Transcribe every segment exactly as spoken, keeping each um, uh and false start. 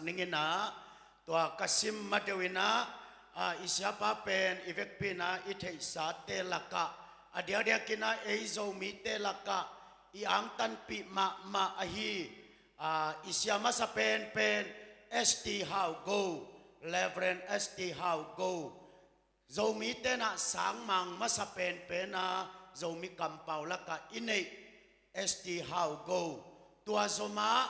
Ning in ah, tua ka sim ma deuh in ah, ah, i siapa pen i vekpi in ah i theihsate lakah, a diakdiak in ah ei Zomite lakah i angtanpih mahmah ahi, ah, i sia masa penpen S T Hau Go, Reverend S T Hau Go. Zomite in ah sangmang masa penpen a Zomi kampau lakah i neih S T Hau Go. Tua zomah,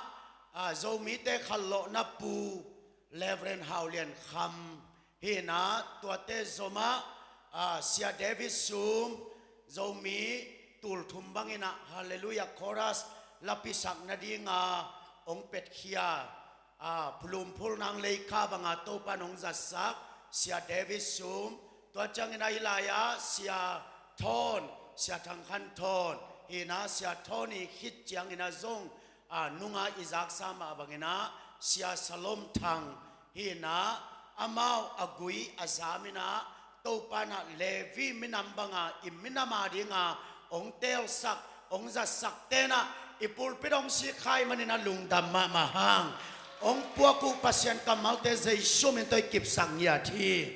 ah, Zomite khanlawhna pu Reverend Hau Lian Kham hi in ah, tuate zomah, ah, Sia David Sum, Zomi tulthum bang in ah Hallelujah Chorus lapisak nading a hong petkhia, ah, phulumphul nang leikha bang a Topa in hong zatsak Sia David Sum, tua ciangin ah hih lai-ah Sia Thawn, Sia Thang Khan Thawn hi in ah, Sia Thawn i khit ciangin ah zong, ah, nung a i zaksa mah bangin ah Sia Salom Thang hi in ah, amau a gui a zam in ah, Topa in ah Levi minam bang a i minam a ding a hong teelsak, hong zatsakte in ah i pulpit hong sikkha ahih manin ah lungdam mahmah hang. Hong puak uh Pasian kammalte Jesu min tawh i kipsak ngiat hi.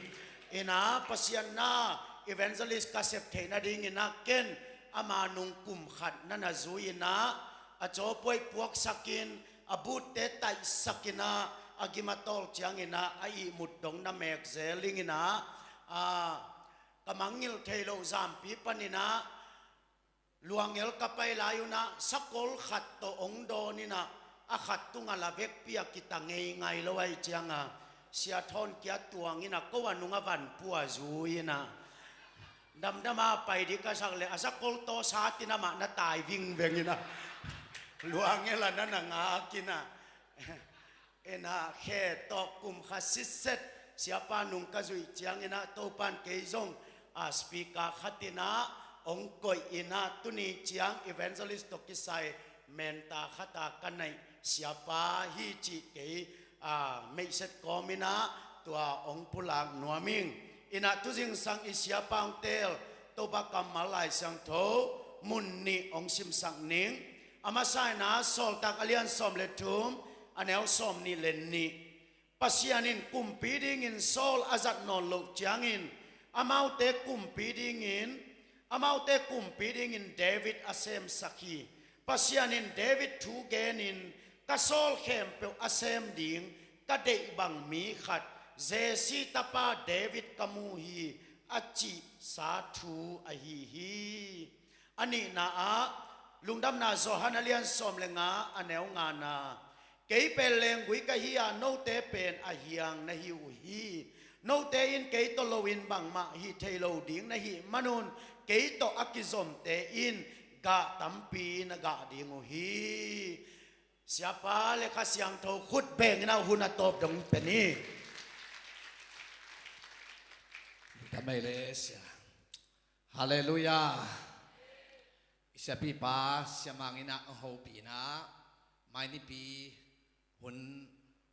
In ah Pasian na evangelist ka sep theih nading in ah ken ama nung kum khat na na zui in ah, a cawpuai puaksak in, a butte taihsak in ah, a gim a tawl ciangin ah a ihmut dong na mek zel ding in ah, ah, ka mangngilh theih loh Zampi panin ah Luangel ka pai lai un ah sakol khat tawh hong dawn in ah, a khat tungah la vekpi a kita ngeingai lo ahih ciang a, Sia Thawn kia tuang in ah ko a nung a van pua zui in ah, damdam a pai ding ka sak leh a sakol tawh sa tin amah na tai vingveng in ah, Luangel a na na ngak in ah, in ah khe tawh kum khat sitset siapa nung ka zuih ciangin ah Topa in kei zong, ah, speaker khat in ah hong koih in ah, tuni ciang evangelist tawh kisai mentor khat a ka neih siapa hi cih kei, ah, meihset kawm in ah tua hong pulak nuam ing. In ah tuzingsang i siapa hong teel Topa kammal Lai Siangtho mun nih hong simsak ning. A masa in ah Sawltak a lian sawm le thum, a neu sawm nih le nih. Pasian in kumpi dingin Saul a zat nawn loh ciangin, amaute kumpi dingin, amaute kumpi dingin David a semsak hi. Pasian in David thu genin, ka sawl khempeuh a sem ding ka deih bang mi khat, Jesse tapa David ka mu hi, a cihsa thu ahi hi. A nihna ah, Lungdamna Johan a lian sawm le nga, a neu ngana, kei pen lenggui ka hi a, note pen a hiang na hi uh hi. Note in kei tawh loin bangmah hih thei lo ding na hih manun, kei tawh a kizomte in gah tampi na gah ding uh hi. Siapa le Kha Siangtho khut bengin a hun a tawp dong pen hi. Ka mei le sia. Halleluiah. I siapipa siamang in a hopih in a, mai nipi hun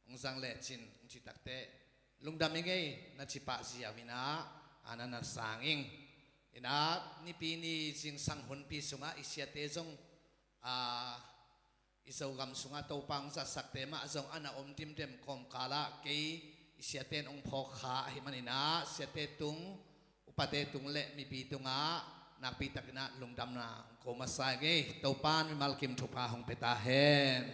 hong zang lecin hong ci takteh, lungdam i ngei na ci pah ziau in a, a na na sang ing. In a, nipi ni zingsang hunpi sungah i siate zong, a, i Zogam sungah Topa hong zatsakte mah zong a na om dimdem kawmkal ah kei i siate in hong phawk kha ahih manin a, siate tung, upate tung le mipi tungah nakpi takin a lungdamna hong ko masa ing ei. Topa in mimal kim thupha hong pia ta hen.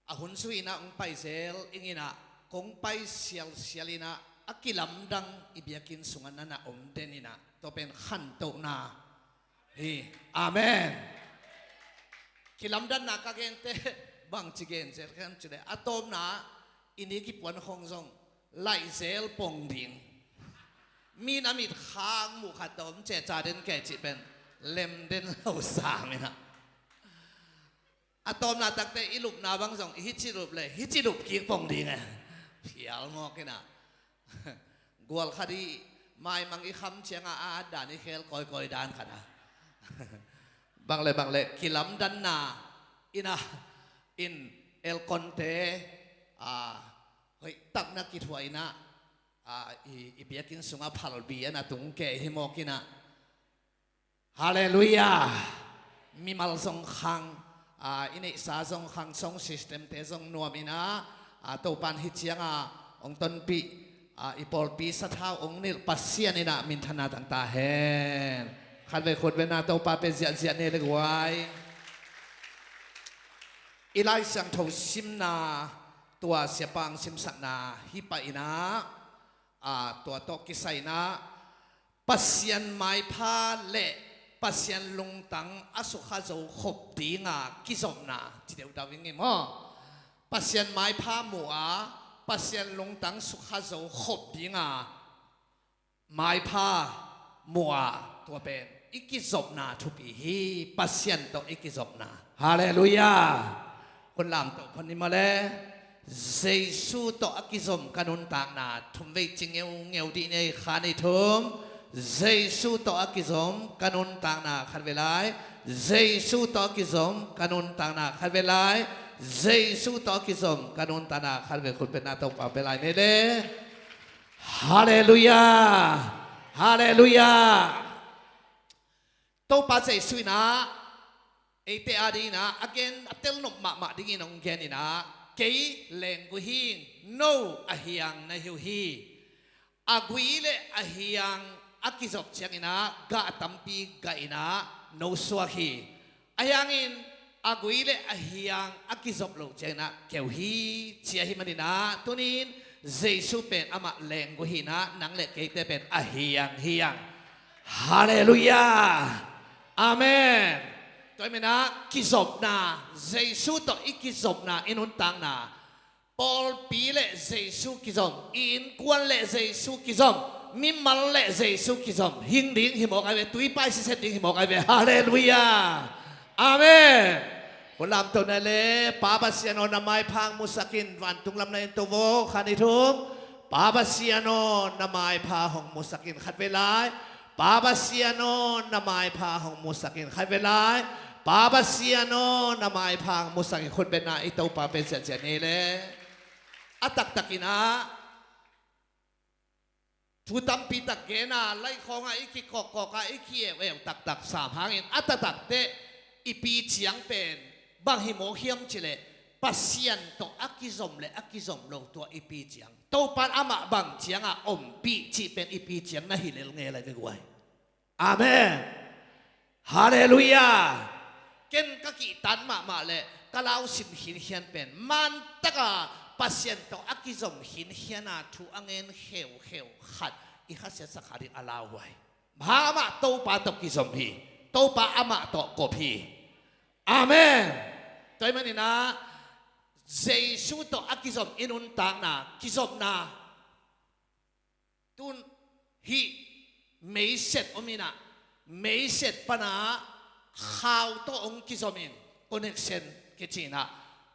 A hun zui in a hong pai zel ing in a, kong pai sialsial in a, a kilamdang i biakinn sungah na na om den in a, tua pen khantohna hi. Amen. Kilamdanna ka gente bangci gen zel khem ci le, a tawpna i ni kipuan khong zong laih zel pong ding. Mi na mit khang muh khat tawh om cehca den kei cih pen lem den lo sam in a. A tawpna takte i lupna bang zong i hici lup le hici lup kik pong ding e. Phial mawk in a. Gual khat i maimang i kham ciangah a at dan i khel kawikawi dan khat a. Bang le bang le kilamdanna in a, in elkonte, a, hoih takna kithuah in a, a, i, i biakinn sungah phalbi a na tung kei hi mawk in a. Halleluiah. Mimal zong khang, a, i neihsa zong khang, sound system te zong nuam in a, A, Topan hih ciangah hong tonpih, a, i pawlpi sathau hong nilh Pasian in ah minthanna tang ta hen. Khatvei khut beng a, Topa pen ziahziah ni le guai. I Lai Siangtho simna, tua siapa hong simsakna hih pah in ah, a, tua tawh kisai in ah, Pasian maipha le Pasian lungtang a sukha zo khop dinga kizopna ci deuhdau ing ei maw. Pasian maipha mu a, Pasian lungtang sukha zo khop dinga maipha mu a, tua pen i kizopna thupi hi. Pasian tawh i kizopna. Halleluiah. Hun lamto phot ni maw le. Jesu tawh a kizom ka nuntakna thum vei ci ngeungeu dih ni ei. Kha ni thum. Jesu tawh a kizom ka nuntakna, khatvei lai. Jesu tawh a kizom ka nuntakna, khatvei lai. Jesu tawh a kizom ka nuntakna, khatvei khut beng a, Topa pia lai ni le. Halleluiah. Halleluiah. Topa Jesu in ah eite adingin ah a gen, a telnop mahmah dingin hong gen in ah, kei leenggui hi ing, no a hiang na hi uh hi. A gui le a hiang a kizop ciangin ah gah tampi gah in ah no suak hi. Ahi hangin a gui le a hiang a kizop lo ciangin ah keu hi, ci ahih manin ah tuni-in Jesu pen amah leenggui hi in ah, nang le keite pen a hiang hi hang. Halleluiah. Amen. Tua ahih manin ah kizopna, Jesu tawh i kizopna, i nuntakna, pawlpi le Jesu kizom, i innkuan le Jesu kizom, mimal le Jesu kizom, hing ding hi mawk ai ve, tuipai siset ding hi mawk ai ve. Halleluiah. Amen. Hun lamto ni le. Pa Pasian aw, na maipha hong musak in, vantung lam na en to vo. Kha ni thum. Pa Pasian aw, na maipha hong musak in, khatvei lai. Pa Pasian aw, na maipha hong musak in, khatvei lai. Pa Pasian aw, na maipha hong musak in. Khut beng a, i Topa pen ziahziah ni le. A taktakin ah thu tampi tak gen a, laikhawng ah i kikawkkawk a, i ki-eueu taktak sam hangin a taktak teh i pi ciang pen bang hi mawk hiam cih leh, Pasian tawh a kizom le a kizom lo, tua i pi ciang. Topan amah bang ciangah ompih cih pen i pi ciang na hi lel ngel ai ve guai. Amen. Halleluiah. Ken ka kihtan mahmah le ka lausim khinkhian pen, man taka Pasian tawh a kizom khinkhian a thu a ngen kheukheu khat i khasiatsak kha ding a lauhuai. Bang hang, amah Topa tawh kizom hi. Topa amah tawh kop hi. Amen. Tua ahih manin ah Jesu tawh a kizom i nuntakna, kizopna. Tun hih meiset om in ah, meiset pan ah khau tawh hong kizom in, connection kici in ah,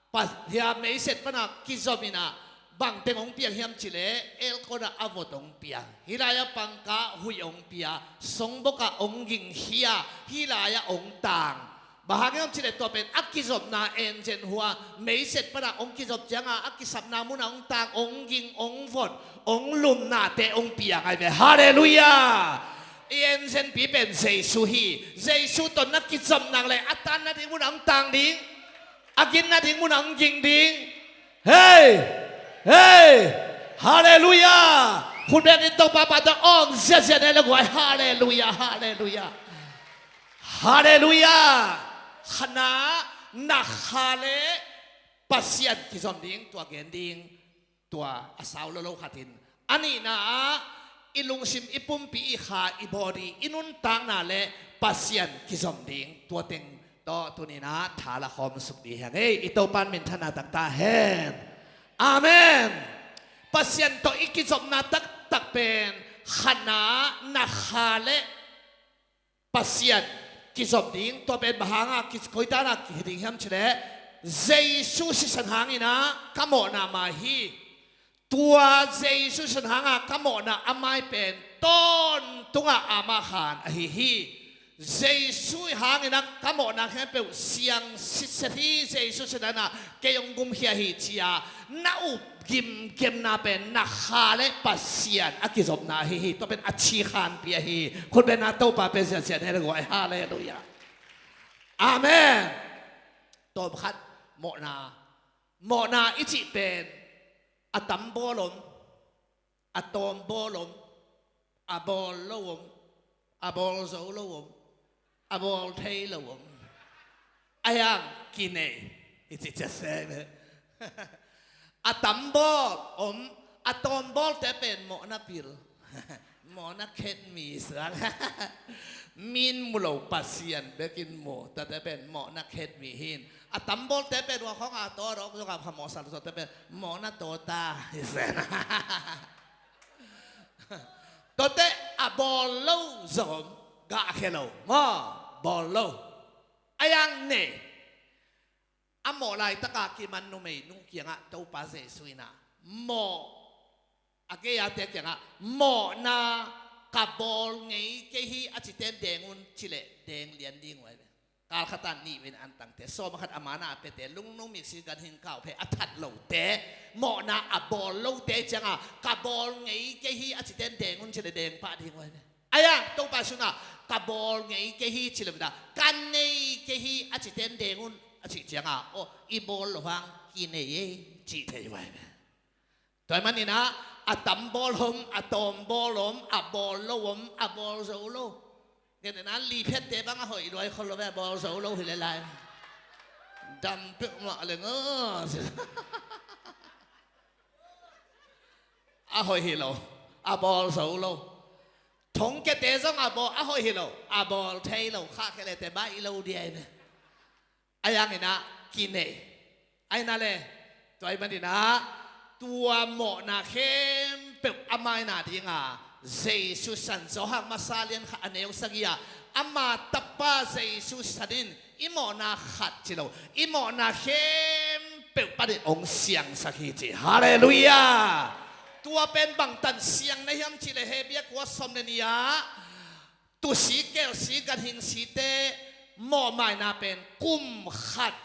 pa-, hia meiset pan ah kizom in ah, bang teng hong piang hiam cih leh, elkon ah a vot hong piang. Hih lai-ah pangkah huih hong pia, songbok ah hong gingkhia, hih lai-ah hong tang. Bang hang hiam cih leh tua pen a kizopna engine hua, meiset pan ah hong kizop ciangah a kisapna mun ah hong tang, hong ging, hong vot, hong lumnate hong piang ai ve. Halleluiah. I engine pi pen Jesu hi. Jesu tawh na kizop nak leh a tan nading mun ah hong tang ding, a gin nading mun ah hong ging ding. Hei! Hei! Halleluiah. Khut beng in Topa pahtawi hong ziahziah ni le guai. Halleluiah. Halleluiah. Halleluiah. Khatna, na kha le Pasian kizom ding, tua gen ding, tua a sau lolo khat in. A nihna ah, i lungsim, i pumpi, i kha, i body, i nuntakna le Pasian kizom ding, tua teng tawh tuni-in ah tha la khawm suk dih hi hang ei. I Topan minthanna tang ta hen. Amen. Pasian tawh i kizopna taktak pen, khatna, na kha le Pasian kizop ding. Tua pen bang hangah, ki-, koi tan ah kihi ding hiam cih leh, Jesu sisan hangin ah ka mawhna mai hi. Tua Jesu sisan hangah ka mawhna a mai pen tawntungah amah khan ahi hi. Jesu hangin ah ka mawhna khempeuh siang sitset hi. Jesu sisan ah kei hong gumkhia hi, ci-a na up gimgemna pen na kha le Pasian a kizopna ahi hi. Tua pen a thikhanpi ahi hi. Khut beng a, Topa pen ziahziah ni le guai. Halleluiah. Amen. Tawm khat, mawhna. Mawhna i cih pen A tam bawl om, a tawm bawl om, a bawl lo om, a bawl zo lo om, a bawl thei lo om. Ahi hang kinei i ci ciat se ve. A tam bawl om, a tawm bawlte pen mawhna pil, mawhna khet mi suak. Min mu lo Pasian bekin mu, tate pen mawhna khet mi hi in. A tam bawlte pen hua khawng a tawt awk zong a phamawh sa lo, tate pen mawhna tawta hi sen. Tuate a bawl lo zong gahkhia lo maw, bawl lo. Ahi hang nei, a mawh laitaka kiman numei nu kiangah Topa Jesu in ah mawh, a gei-ate kiangah mawhna ka bawl ngei kei hi a cite deng un ci leh deng lian ding uh ahi ve. Kal khat a nih vei antangte, sawm a khat a mana a piate, lungnu miksi ganhing kau phei a that lote, mawhna a bawl lote cianga ka bawl ngei kei hi a cite deng un ci leh deng pah ding uh ahi ve. Ahi hang Topa Jesu in ah ka bawl ngei kei hi ci lo in ah ka nei kei hi a cite deng un a cih cianga, aw, i bawl lo hang kinei ei cih thei uh ahi ve. Tua ahih manin ah a tam bawl om, a tawm bawl om, a bawl lo om, a bawl zo lo. Gen in ah liphiatte bang a hoih luai khol lo ve, a bawl zo lo hi lel lai. Dam peuhmah leng aw. A hoih hi lo, a bawl zo lo. Thongkiate zong a bawl, a hoih hi lo, a bawl thei lo, khahkhialhte baih lo ding ahi ve. Ahi hangin ah kinei. Ahi na le, tua ahih manin ah tua mawhna khempeuh a maina dinga Jesu san, Johan masa lian khat a neu sagih ah, ama tapa Jesu san in i mawhna khat ci lo, i mawhna khempeuh panin hong siangsak hi ci. Halleluiah. Tua pen bangtan siang na hiam cih leh Hebru kua sawm le nih ah, tusik, kelsik, ganhing sikte mawhmaina pen kum khat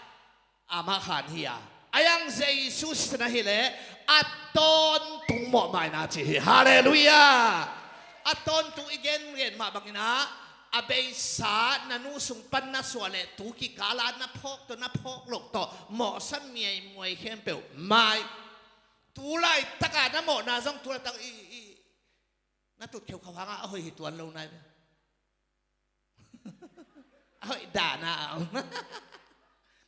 amah khan hi a, ahi hang Jesu san ahih leh a tawntung mawhmaina ci hi. Halleluiah. A tawntung i gengen mah bangin ah, a beisa na nu sung pan na suah leh tu kikal a na phawk tawh na phawk loh tawh mawhsa miaimuai khempeuh mai. Tu laitaka na mawhna zong tu laitak i, i, na tut kheukhau hangah a hoih hi tuan lo nai ve. A hoih dahna a om.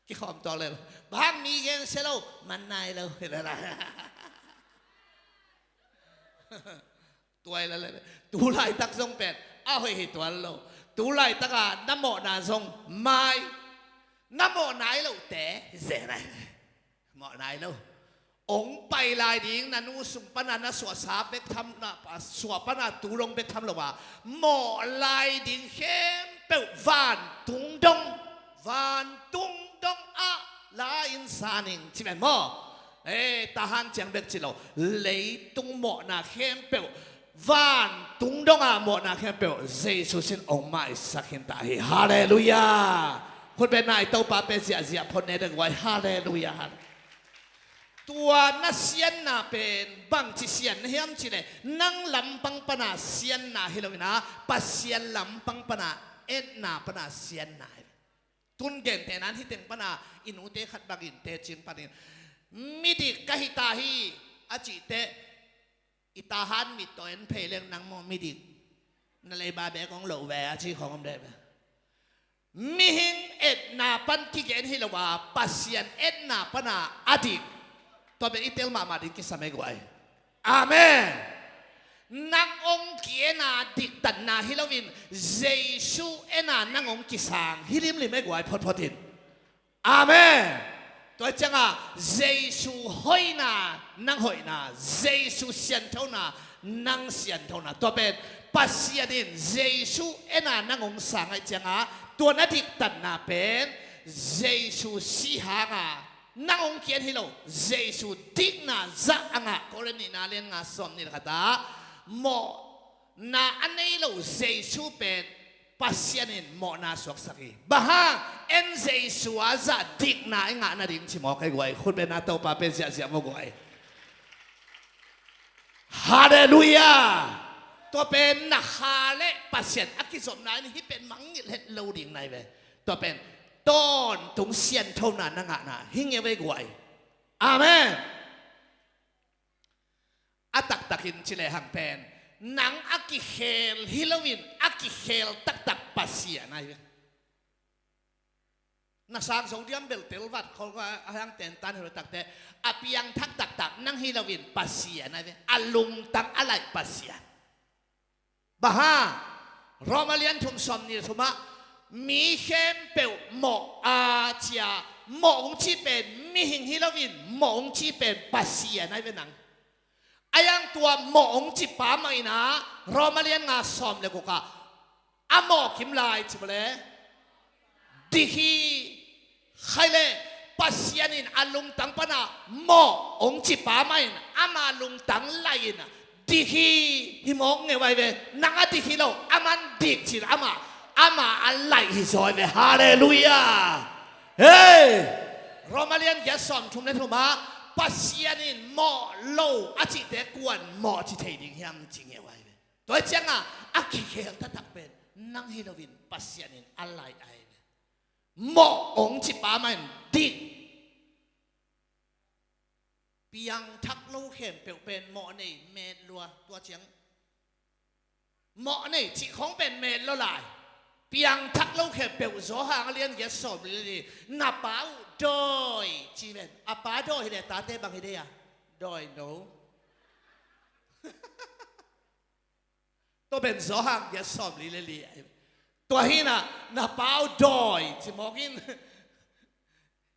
Kikhawm tuak le lo. Bang hang mi gen sia lo, man nai lo. Tua hi la le. Tu laitak zong pen a hoih hi tuan lo. Tu laitaka na mawhna zong mai. Na mawh nai lote zen ai. Mawh nai lo. Ong pai lai ding na nu sung pana na suahsa bek tham, na suah pana tu dong bek tham lo a, mawh lai ding khempeuh vantung dong, vantung dong ah la in sa ning ci ven maw. Eh, tahan ciang bek ci lo. Leitung mawhna khempeuh vantung dongah mawhna khempeuh Jesu sin ong maisak khin ta hi. Halleluiah. Khutbetna i Topa pe ziahziah phot ne dek uai. Halleluiah. Halleluiah. Tua na sianna pen bangci sian na hiam cih leh nang lampang pana sianna hi lo in ah Pasian lampang pana etna pana sianna hi. Tun gentehna in hih teng pana i nute khat bangin tecing panin midik ka hi ta hi a cih teh, i tahan mit tawh en phei leng nang maw midik na leiba bek hong loh ve a ci khawng om deh ve. Mihing etna pan kigen hi lo a, Pasian etna pana a dik. Tua pen i tel mahmah ding kisam ei guai. Amen. Nang hong ki-en a diktatna hi loin Jesu en a nang hong kisang hi limlim ei guai photphot in. Amen. Tua cianga Jesu hoihna nang hoihna, Jesu sianthona nang sianthona, tua pen Pasian in Jesu en a nang hong sang ahih cianga tua na diktatna pen Jesu si hanga nang hong ki-en hi lo, Jesu dikna zah a ngah Korin nihna lian nga sawm nih le khat ah mawh na a nei lo Jesu pen Pasian in mawhna suaksak hi. Bang hang? En Jesu a zah dikna i ngah nading ci mawk ei guai. Khutbetna Topa pe ziahziah maw guai. Halleluiah. Tua pen na kha le Pasian a kizopna in hih pen mangngilh het lo ding nai ve. Tua pen tawntung sianthona na ngahna hi ngeu ei guai. Amen. in ci lehang pen, nang a kikhel hi loin a kikhel taktak Pasian ahi ve. Na sang zo diam bel tel vat khol a hang tentan hi lo takte, a piangthak taktak nang hi loin Pasian ahi ve. A lungtang a laih Pasian. Bang hang? Roma lian thum sawmnih le thum ah, mi khempeuh mawh a ci a, mawh hong ci pen mihing hi loin mawh hong ci pen Pasian ahi ve nang. Ahi hang tua mawh hong ci pa mah in ah, Roma lian nga sawm le guk ah, a mawh kim lai ci mawle. Dik hi. Khaile, Pasian in a lungtang pana mawh hong ci pa mah in, ama lungtang lai in, dik hi, hi mawk ngeu ahi ve. Nang a dik hi lo, aman dik cin, ama, ama a laih hi zaw ahi ve. Halleluiah. Hei! Roma lian giat sawm thum le thum ah, Pasian in mawh lo a cihte kuan mawh ci thei ding hiam ci ngeu ahi ve. Tua hi ciangah, a kikhel taktak pen nang hi loin Pasian in a laih ahi ve. Mawh hong ci pa mah in dik. Piangthak lo khempeuh pen mawh nei met lua, tua ciang. Mawh nei cih khong pen met lua lai. Piangthak lo khempeuh, Johan a lian giat sawm le li, na pa uh dawi ci ven. A pa dawi hi leh tate bang hi dei a? Dawi no. Tua pen Johan giat sawm li le li. Tua hi in ah, na pa uh dawi ci mawk in.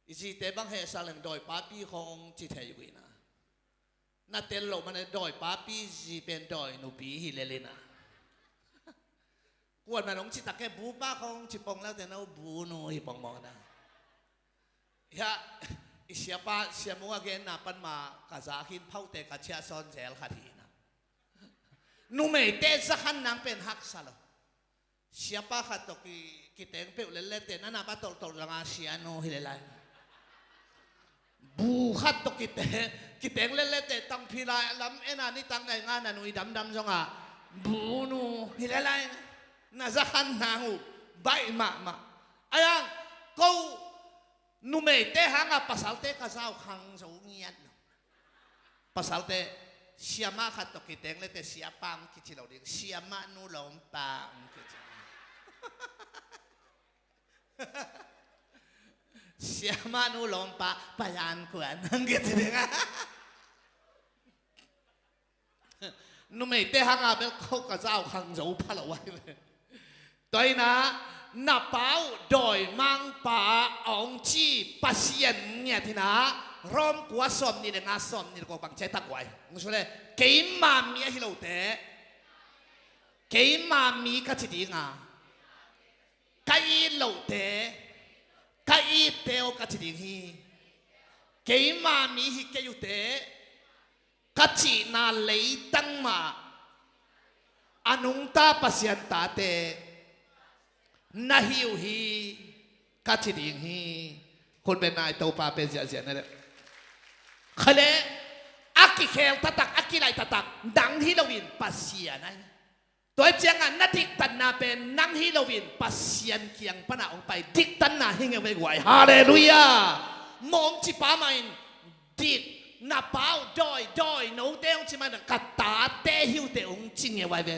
I zite bang heh sa leng dawi papi khong ci thei uh in ah. Na tel loh man dawi papi zi pen dawi nupi hi lel in ah. Kuaman hong ci tak e, bu pa khong ci pong le uh te na uh bu nu hi pong mawk in ah. Hiah, i siapa, siamu a genna pan mah ka za khin, phaute ka ciah sawn zel khat hi in ah. Numeite za khan nang pen haksa lo. Siapa khat tawh ki, kiteng peuh lel le te, na napa tolh tolh zanga sianu hi le lai. Bu khat tawh kiteng, kiteng lel le te, tangphi lai lam en a, nitang nai nga na nui damdam zong a, bu nu hi le lai. Na za khan nang uh, baih mahmah. Ahi hang, ko numeite hangah pasalte ka za uh khang zo ngiat lo. Pasalte, siamah khat tawh kiteng le te, siapa hong kici lo ding, siamah nu lawmpa hong kici. Siamah nu lawmpa, payan kuan hong kici ding. Numeite hangah bel ko ka za uh khang zo pha lo ahi ve. Tua hi in ah, na pa uh dawimangpa a hong ci Pasian ngiat hi in ah, Rom kua sawmnih le nga, sawmnih le kua bang ci a, tak guai. Hong su le, keima mi ahi lote, keima mi ka ci ding a, ka it lote, ka itte aw ka ci ding hi. Keima mi hi kei uh te, ka cihna leitang mah a nungta Pasian tate na hi uh hi, ka ci ding hi. Khut beng nai, Topa pen ziahziah na le. Khaile, a kikhel taktak, a kilaih taktak, nang hi loin Pasian ahi. Tua hi ciangah na diktatna pen nang hi loin Pasian kiang panah hong pai. Diktatna hi ngeu ve guai. Halleluiah. Mawh hong ci pa mah in dik, na pa uh dawi, dawi note hong ci mah in ka tate hi uh teh hong ci ngeu ahi ve.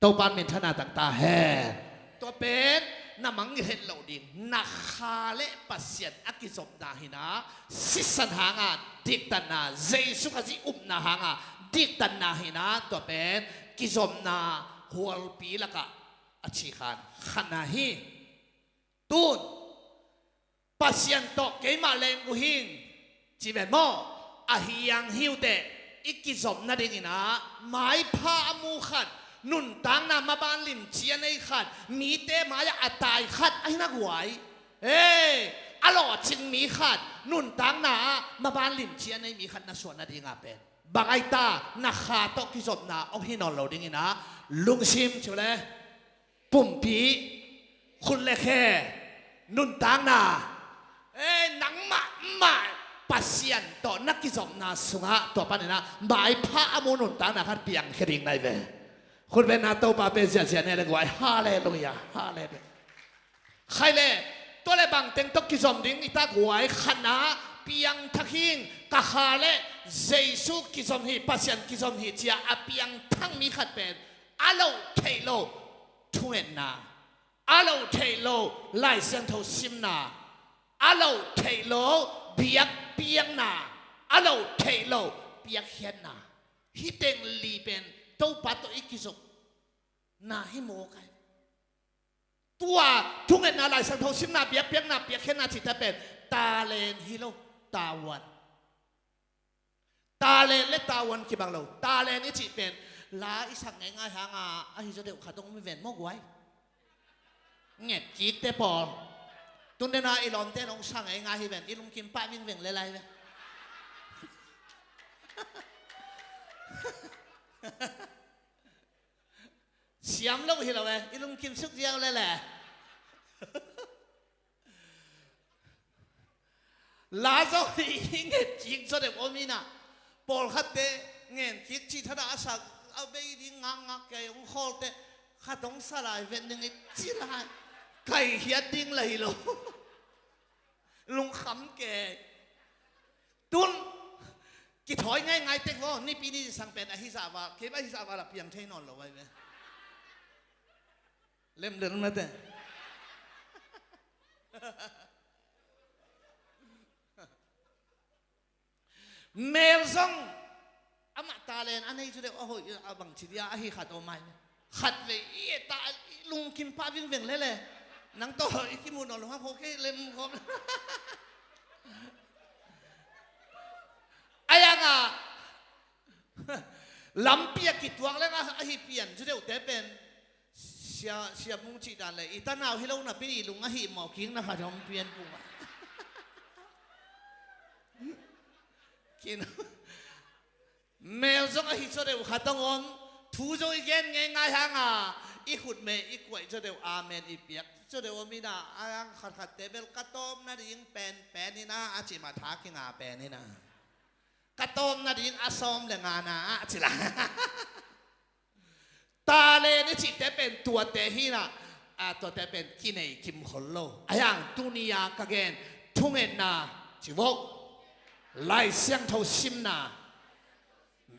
Topa minthanna tang ta hen. Tua pen na mangngilh het loh ding, na kha le Pasian a kizopna hi in ah, sisan hangah diktatna, Jesu Khazih upna hangah diktatna hi in ah, tua pen kizopna hualpi lakah a cikhan khatna hi. Tun Pasian tawh keimah leng uh hing ci ven maw? Ahi hang hi uh teh, i kizop nading in ah maipha a mu khat, nuntakna maban limci a nei khat, mite mai-ah a tai khat ahi na guai. Hei, a lawhcing mi khat, nuntakna ah maban limci a nei mi khat na suah nading a pen, bang ahi ta, na kha tawh kizopna hong hi nawn lo ding in ah, lungsim ci uh le, pumpi, khut le khe, nuntakna, eh, nangmah mah Pasian tawh na kizopna sungah tua panin ah maipha a mu nuntakna khat piangkhia ding na hi ve. Khut beng na, Topa pen ziahziah na le guai. Halleluiah, halleluiah. Khaile, tua le bangteng tawh kizom ding i ta guai? Khatna, Piangthak hing, ka kha le Jesu kizom hi, Pasian kizom hi ci-a a piangthak mi khat pen a loh theih loh thungetna, a loh theih loh Lai Siangtho simna, a loh theih loh biakpiakna, a loh theih loh piakkhiatna, hih teng li pen Topa tawh i kizopna hi mawk ai. Tua thungetna, Lai Siangtho simna, biakpiakna, piakkhiatna cihte pen talent hi lo, tavuan. Talent le tavuan kibang lo. Talent i cih pen la i sak ngeingai hanga ahi zaw deuh khat hong om hi ven maw guai. Nget kikte pawl. Tun dena i lawmte in hong sa ngeingai hi ven, i lungkim pah vingveng le lai ve. Siam lo hi lo e, i lungkim suk ziau lele. La zaw hi i nget kik zaw deuh om ina. Pawlkhatte ngen kik cih thada a sak, a bei ding ngakngak kei hong khawlte khat hong sa lai ven ding i ci lai. Kai hiat ding la hi lo. Lungkham kei. Tun kithawi ngaingai tek vaw, nipi ni sang pen ahi zahval, kei ahi zahval a piang thei nawn lo vai ve. Lemlem mate. Mel zong amah talent a nei cu deuh a hoih a bang ci dia ahi khat aw mai. Khat vei i et ta i lungkim pah vingveng lele. Nang tawh i kimuh nawn lo hang kho kei lem khawm. A yangah lampi a kituak leng a, ahi pian cu deuhte pen sia, sia mung cih dan le i tanau hi lo napi i lung ahi mawh kik na khat hong pian puma. Kin mel zong ahi zaw deuh khat hong om. Thu zong i gen ngeingai hanga i khutme i kuaih zaw deuh amen i piak zaw deuh om ina. A yang khatkhatte bel ka tawm nading penpen ina a cih mah tha kinga pen ina. Ka tawm nading a sawm le ngana a ci la. Talent i cihte pen tuate hi na, a tuate pen kinei kimkhol lo. A yang tuni a ka gen thungetna ci vo. Lai Siangtho simna,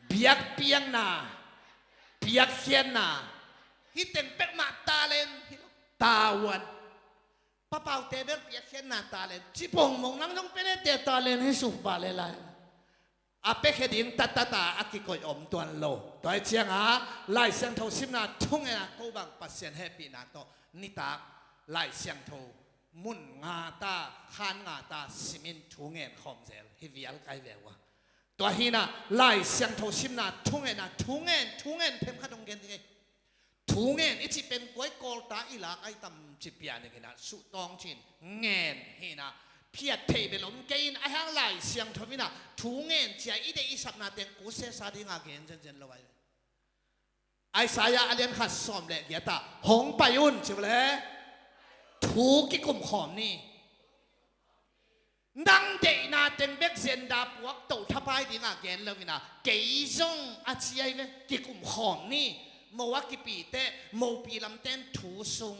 biakpiakna, piakkhiatna, hih teng pek mah talent hi lo. Tavuan. Papaute bel piakkhiatna talent ci pongmong nang zong penete talent hi suk pah le lai. A piakhia ding tattata a kikoih om tuan lo. Tua hi cianga Lai Siangtho simna thungetna ko bang Pasian hehpihna tawh nitak Lai Siangtho mun ngata khan ngata simin thungen khawm zel hi vial kai ve uh a. Tua hina Lai Siangtho simna thungetna thungen thungen themkhat hong gen ding ei. Thungen i cih pen kuai kawlta i lak ai tam ci pian i kina suhtawng cin ngen hina phiat theih bel om kei in a hang Lai Siangtho ina thungen cia i deih i sapna teng kusesa dinga gen zenzen lo ai. Isaiah a lian khat sawm le giata hong pai un ci le thu kikum khawm ni. Nang deihna teng bek zenda puak toh thapai dinga gen lo ina kei zong a ciai ve kikum khawm ni. Mo a kipite mopi lamten thu sung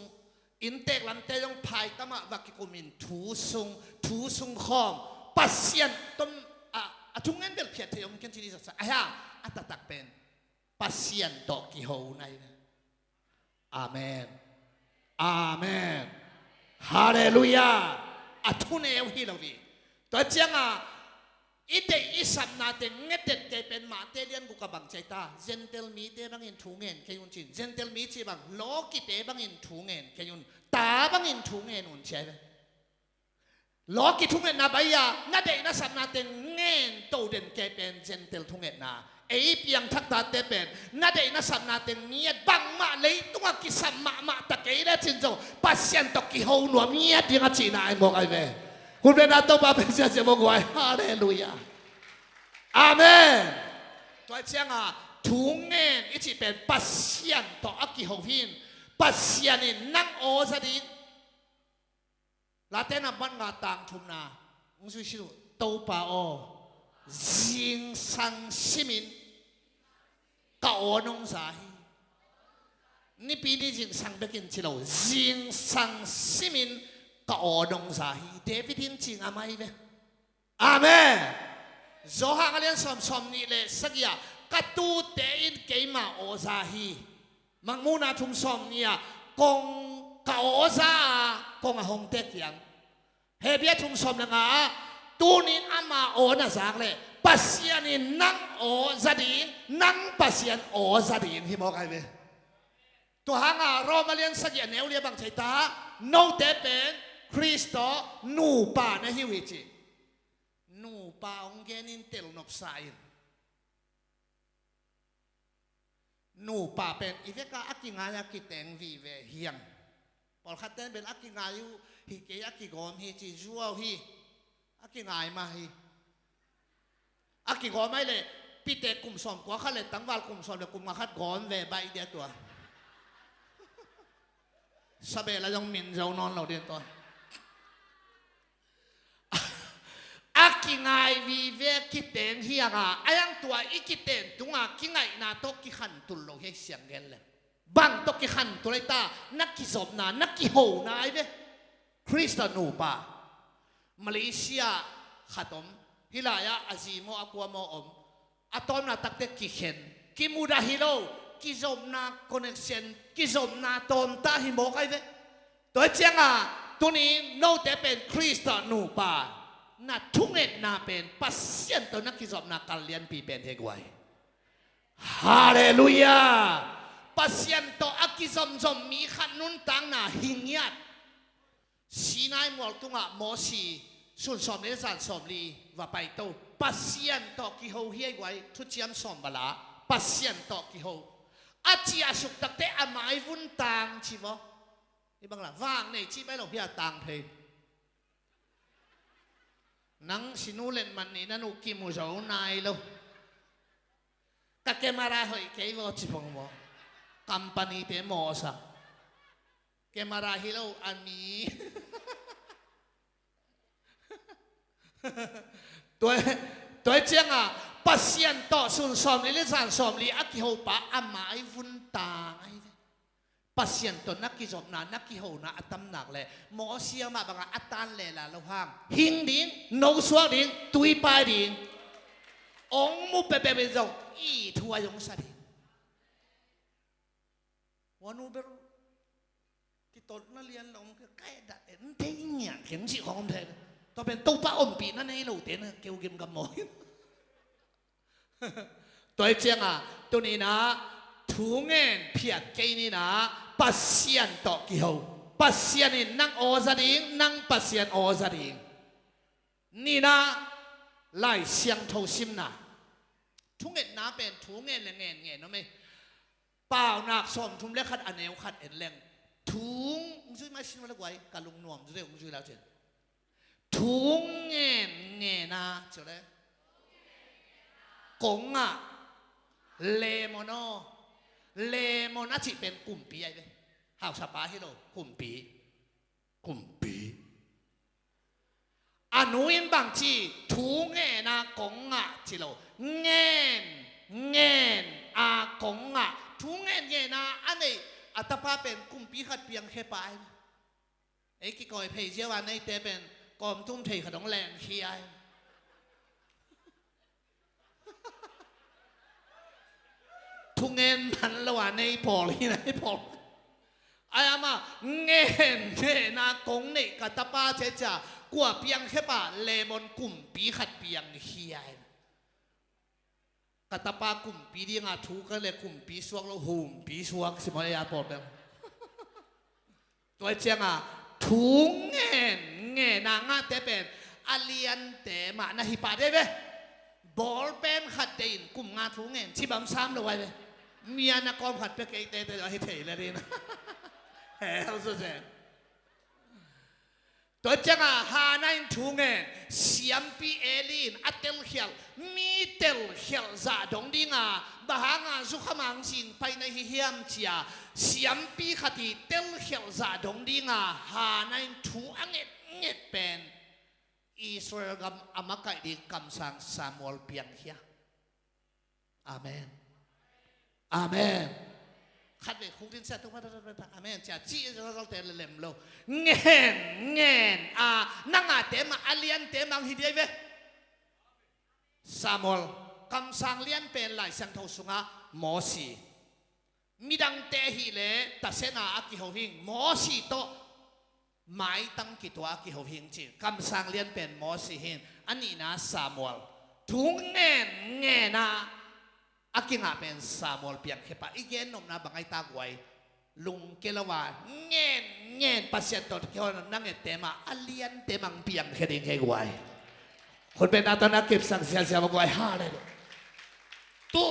inntek lamte zong phaitamah va kikum in thu sung thu sung khawm Pasian tom a thungen bel phiat thei om ken cini zaksa a hia a taktak pen Pasian tawh kiho nai ve. Amen. Amen. Halleluiah. A thuneu hi lo hi. Tua cianga i deih i sapna teng ngetet kei pen mahte lian guk a bang ciai ta. Gentile mite bangin thu ngen kei un cin. Gentile mi ci bang lawkite bangin thu ngen kei un. Ta bangin thu ngen un ciai ve. Lawki thungetna baia na deih na sapna teng ngen to den kei pen Gentile thungetna. Ei piangthak tate pen na deih na sapna teng ngiat bangmah leitungah kisam mahmah ta kei le cin zong Pasian tawh kiho nuam ngiat ding a cihna ai mawk ai ve. Hun vena Topa pen siasia mawk guai. Halleluiah. Amen. Tua cianga thungen i cih pen Pasian tawh a kiho hin Pasian in nang aw za ding. Late na bat nga tang thumna hong sui silu Topa aw, zingsang simin ka aw nong za hi. Nipi ni zingsang bekin ci lo, zingsang simin ka aw nong za hi. David in ci ngam ai ve. Amen. Johan a lian sawm, sawm nih le sagih ah, ka tuute in keima aw za hi. Mangmuhna thum, sawm nih ah, kong ka aw za a, kong a hong tek hiang. Hebru thum, sawm le nga ah, tunin ama aw na zak leh Pasian in nang aw za ding, nang Pasian aw za ding hi mawk ai ve. Tua hanga Rom a lian sagih a neu li ah bang ci ta, note pen Khrist tawh nupa na hi uh hi ci. Nupa hong genin tel nopsa in. Nupa pen i veka a kingai a kiteng vive hiang. Pawlkhat ten pen a kingai uh hi kei, a kigawm hi ci zuau hi. A kingai mah hi. A kigawm ai le pite kum sawm kua khat le tangval kum sawm le kum nga khat gawm ve baih dia tua. Sabeh la zong min zo nawn lo dia tua. A kingai vive kiteng hianga, a yang tua i kiten tunga kingaihna tawh kikhantul lo hi siang gen lem. Bang tawh kikhantul ai ta, na kizopna, na kihona ai ve. Khrist nupa. Malaysia khat om, hih lai-ah a zi maw a kua maw om. A tawmna takte kikhen, kimudah hi lo, kizopna connection, kizopna tawmta hi mawk ai ve. Tua cianga, tuni note pen Khrist nupa, na thungetna pen Pasian tawh na kizopna kal lianpi pen hi guai. Halleluiah. Pasian tawh a kizomzom mi khat nuntakna hi ngiat. Sinai mual tungah Mosi sun sawm le zan sawm li va paito. Pasian tawh kiho hi ai guai, thuciam sawm bala Pasian tawh kiho. A ciahsuk takte a mai vun tang ci vaw. I bang la vang nei ci bai lo hi a tang phei. Nang sinu len man ni na nu kimu zo nai lo. Ka camera hoih kei vaw ci pong vaw. Company te mawsa. Camera hi lo a mi. Tua, tua cianga Pasian tawh sun sawm li le zan sawm li a kihopa a mai vun tang ai ve. Pasian tawh na kizopna, na kihona a tamnak le Mosi amah banga a tan lela lo hang hing ding, no suak ding, tui pai ding. Ong mu pepep in zong i thu a zong sa ding. Wanu ber kitotna lian lo om ke kai dat en te ngian ken si khong om the. Tua pen Topa ompihna nei lo te na keu gim gam maw. Tua hi cianga tunina thu ngen phiat kei nina Pasian tawh kiho. Pasian in nang aw za ding, nang Pasian aw za ding. Nina Lai Siangtho simna. Thungetna pen thu ngen le ngen ngen om ei. Paunak sawmthum le khat a neu khat en leng. Thu hong zui mai sin le guai ka lungnuam zui hong zui lau cin. Thu ngen ngena cin le. Kong ah lemon aw. Lemon a cih pen kumpi ai ve. Hausapa hi lo kumpi. Kumpi. A nu in bangci thu ngen a kong ngah ci lo. Ngen, ngen a kong ngah. Thu ngen ngen a a neih a tapa pen kumpi khat piangkhia pai. Ei kikawi phei ziau a neite pen kawmtum thei khat hong lengkhia ai. Thungen man lo a nei pawl hi na hi pawl. Ai ama ngen ngen a kong neih ka tapa cecia kua piangkhia pa lemon kumpi khat piangkhia ai. Ka tapa kumpi dinga thu ka le kumpi suak lo humpi suak si maw ei a pawl bel. Tua cianga thu ngen ngen a ngahte pen a liante mah na hi pah dei ve. Ball pen khat dei in kum nga thu ngen cibam sam lo ai ve. Mia na kawm khat pe kei tete hi thei le rin. Hel su se. Tua cianga Hana in thu ngen siampi Eli in a telkhial mi telkhial zah dong dinga bang hanga zukham hang sing pai na hi hiam cia siampi khat hi telkhial zah dong dinga Hana in thu a ngetnget pen Israel gam a makaih ding kamsang Samuel piangkhia. Amen. Amen. Khat ve khuk din sia tu ma da da da da. Amen. Cia ci zalzal te le lem lo. Ngen ngen a nangate ma a liante mang hi dia ve. Samuel, kamsang lianpen Lai Siangtho sungah Mosi. Midangte ahih leh tasena a kiho hing, Mosi tawh maitang kitua a kiho hing ci. Kamsang lianpen Mosi hi in, a nihna Samuel. Thu ngen ngen a a kingah pen Samuel piangkhia pah. I gen nopna bang ahi ta guai? Lungkia lo a ngen ngen Pasian tawh kihona na ngette mah a liante mah piangkhia ding hi guai. Khut beng na tawh na kipsak ziahziah mah guai. Halleluiah. Tu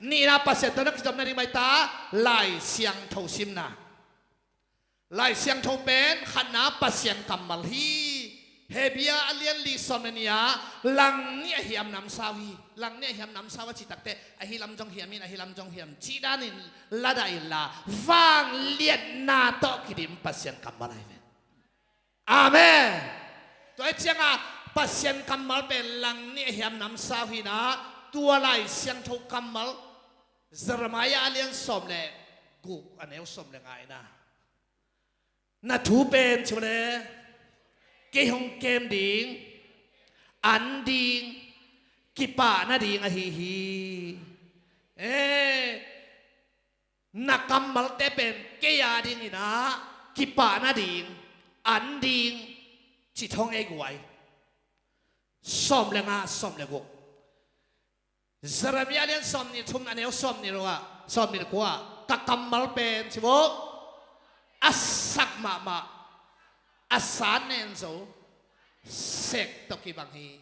nihna Pasian tawh na kizom nading mah ahi ta, Lai Siangtho simna. Lai Siangtho pen khatna Pasian kammal hi. Hebru a lian li sawm le nih ah, langnih a hiam namsau hi. Langnih a hiam namsau a cih takteh, ahi lam zong hiam in, ahi lam zong hiam cih danin ladah inla, vangliatna tawh kidim Pasian kammal ahi ve. Amen. Tua hi ciangah Pasian kammal pen langnih a hiam namsau hi in ah, tua Lai Siangtho kammal Jeremiah a lian sawm le guk, a neu sawm le nga in ah, na thu pen ci uh leh, kei hong kem ding, an ding, kipah nading ahi hi. Eh, na kammalte pen kei a dingin ah kipah nading, an ding, ci thong ei guai. Sawm le nga, sawm le guk. Jeremiah lian sawmnih thum, a neu sawmnih ruk ah, sawmnih kua ah, ka kammal pen ci uh, a sak mahmah, a san nen zo, sek tawh kibang hi.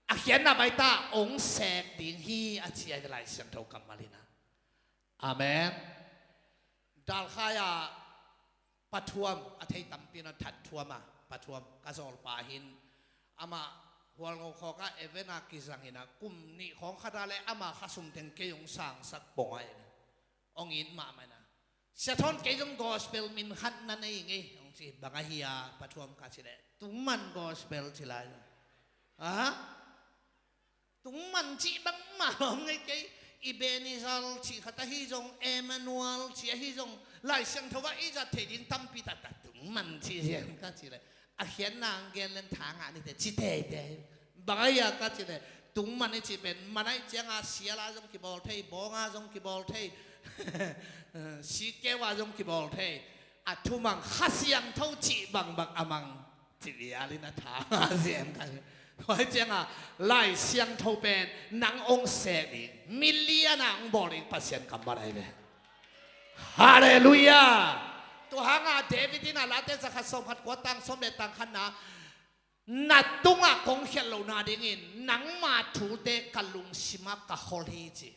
A khiatna bang ahi ta, hong sek ding hi a ci ahi ve Lai Siangtho kammal in ah. Amen. Dalkhai ah Pa Thuam, a thei tampi na That Thuam ah, Pa Thuam, ka zawlpa hi in, amah Hualngo khawk ah event a kizang in ah, kum nih khawng khat ah leh ama khasum teng kei hong sangsak pong ah in ah, hong it mahmah in ah, Sia Thawn, kei zong gospel min khat na nei ing ei, hong ci. Bang ahi a Pa Thuam ka cih leh, Tungman gospel ci lai. Aha. Tungman cih bangmah om ngei kei. Ebenezer cih khat ahi zong, Emmanuel cih ahi zong, Lai Siangtho ah i zat theih ding tampi taktak, Tungman cih ziau ka cih leh, a khiatna hong gen leng tha ngah ni teh ci teitei. Bang ahi a ka cih leh, Tungman i cih pen man ahih ciangah sial ah zong kibawl thei, bawng ah zong kibawl thei, sikkeu ah zong kibawl thei. A thumang Kha Siangtho cih bangbang a mang, ci vial in a tha ngah ziau ka. Tua hi ciangah Lai Siangtho pen nang hong sek ding, milian ah hong bawl ding Pasian kammal ahi ve. Halleluiah. Tua hangah David in ah Late zakhat sawmkhat kua, tang sawm le tang khatna, na tungah kong khialh loh nadingin nangma thute ka lungsimah ka khol hi, ci.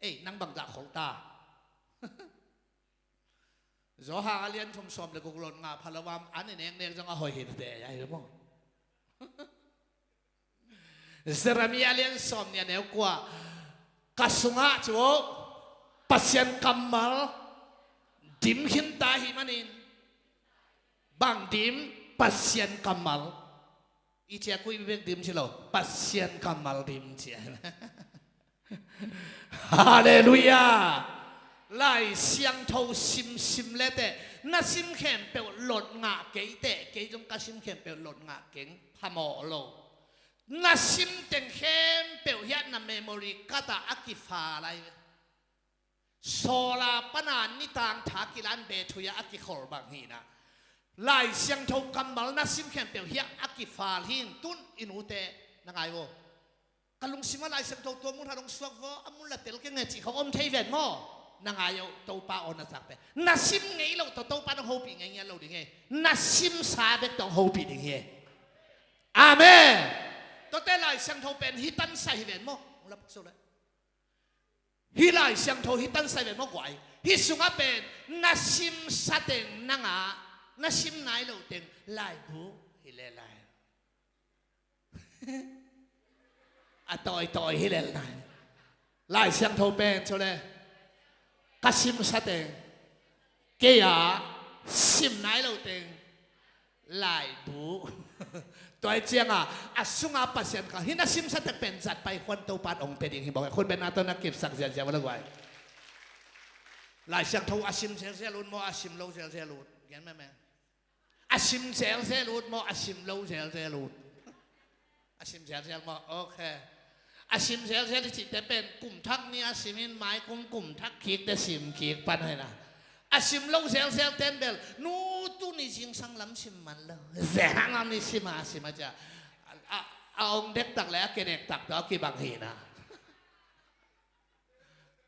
Ei, nang bangzah khol ta? Johan a lian thum, sawm le guk, lot ngah pha lo a, an i neknek zong a hoih hi teh, ahi ve maw? Jeremiah a lian sawmnih, a neu kua, ka sungah cu Pasian kammal dim khin ta ahih manin, bang dim? Pasian kammal. I ciakui bek dim ci lo, Pasian kammal dim ci. Halleluiah. Lai Siangtho simsim leteh, na sim khempeuh lot ngah kei teh, kei zong ka sim khempeuh lot ngah keng, phamawh lo. Na sim teng khempeuh hiah na memory card ah a kifal lai. Sawla pana nitang tha kilan bethui ah a kikhol bang hi in ah, Lai Siangtho kammal na sim khempeuh hiah a kifal hi in. Tun i nute, na ngai uh, ka lungsimah Lai Siangtho tua mun khat hong suak vaw, a mun la tel keng e cih khong om thei ven maw? Na ngai uh, Topa aw na sak pen. Na sim ngei loh tawh Topa in hong hopih ngei ngiat lo ding hi. Na simsa bek tawh hong hopih ding hi. Amen. Tuate Lai Siangtho pen hih tansa hi ven maw? Hong la pak so le. Hih Lai Siangtho hih tansa hi ven maw guai? Hih sungah pen na simsa teng nangah, na sim nai loh teng laibu hi le lai. A tawitawi hi le lai. Lai Siangtho pen cu le, ka simsa teng, kei a sim nai lo teng laibu. Tua hi ciangah a sungah Pasian ka, hih na simsa tek pen zat pai khuan Topa in hong pia ding hi bawk. Khut beng na tawh na kipsak ziahziah ua le guai. Lai Siangtho a sim zelzel ut maw, a sim lo zelzel ut? Gen meme. A sim zelzel ut maw, a sim lo zelzel ut? A sim zelzel maw? Ok. A sim zelzel i cihte pen kum thak ni a sim in, mai kum kum thak kikte sim kik pan hi na. A sim lo zelzel ten bel nu tu ni zingsang lam sim man lo. Zehang a mi sim a sim a cia. A, a ong dektak le a ke dektak tawh a kibang hi na.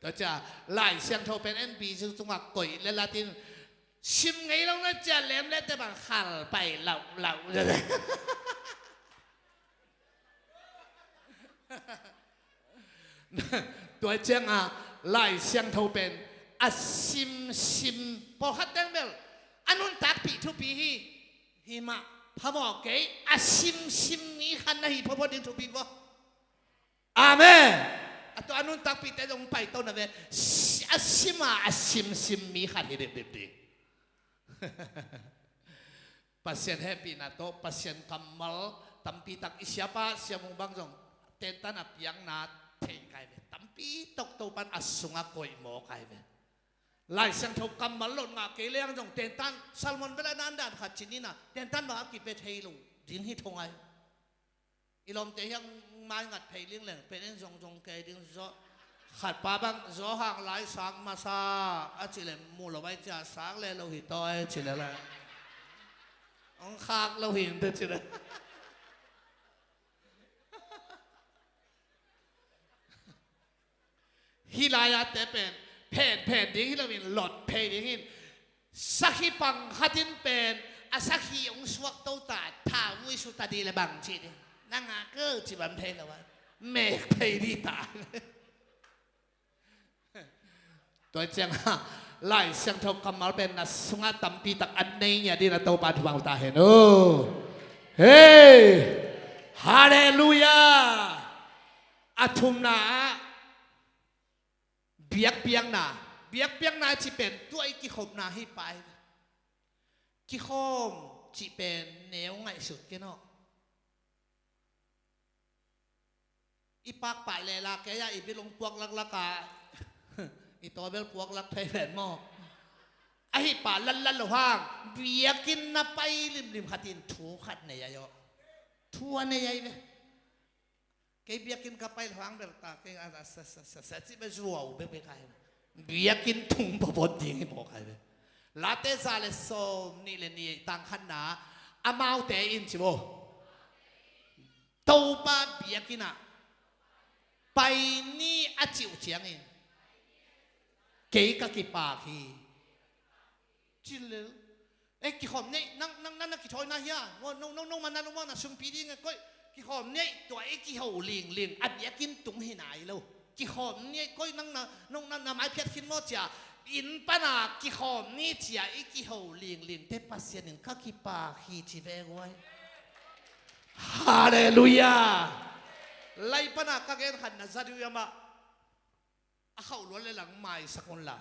Tua cia Lai Siangtho pen en bi zu tungah koih le latin sim ngei lo na cia lem le te bang khal pai lauh lauh. Tua cianga Lai Siangtho pen a simsim pawlkhat teng bel a nuntakpih thupi hi. Hi mah phamawh kei a simsim mi khat na hi phawphaw ding thupi vaw. Amen. A tua a nuntakpihte zong paito na ve. A sima a simsim mi khat hi dipdip ding. Pasian hehpihna tawh Pasian kammal tampi tak i siapa siamung bang zong tentan a piakna thei kai ve. Tampi tawk Topan a sungah koih maw kai ve. Lai Siangtho kammal lot ngah kei leng zong tentan Salmon bela nandan khat cinina tentan bang a kipe thei lo ding hi thongai. I lawmte hiang mai ngat phei lingleng pen en zongzong kei ding zaw. Khat pa bang zaw hang lai sang masa a cilem mu lo bai cia sang le lo hi tawi cile la. Ong khak lo hi te cile. Hih lai-a te pen phen phen ding hi loin lot phei ding hin sakhi pang khatin pen a sakhi ong suak to ta tha vui su ta di le bang ci ding nang a ke ci bam thei lo a mek phei di ta. Tua ciang a Lai Siangtho kammal pen na sungah tampi tak an nei ngia dina Topa thupha ta hen o. Hei, halleluia. A thumna ah biakpiakna. Biakpiakna ci pen tua i kikhopna hi pai. Kikhawm ci pen neu ngaihsut ken aw. I pakpah lela kei ah i bilung puak laklak ah i tawbel puak lak thei ven maw? Ahi pah latlat lo hang biakinn na pai limlim khatin thu khat nei ai aw. Thu a nei ai ve. Kei biakinn ka pai lo hang bel ta kei a sa sa sa sa cih bel zuau bekbek ai ve. Biakinn tung pawpaw ding hi mawk ai ve. Late za le sawm nih le nih tang khatna amaute in ci maw? Topa biakinn ah pai ni a cih uh ciangin kei ka kipak hi. Ci lel. Eh, kikhawm nei, nang, nang, nang na kithawina hia? Nong, nong, nong, nong man na lungmuang na sumpi ding e koih. Kikhawm nei, tua i kiho lingling a biakinn tung hi nai lo. Kikhawm ni ei koih nang na, nong na, na mai phiat khin maw cia. Inn pana kikhawm ni cia i kiho lingling te Pasian in ka kipak hi ci ve guai. Halleluia. Lai pana ka gen khat na za diu amah. A khauh luan le lang maisak un la.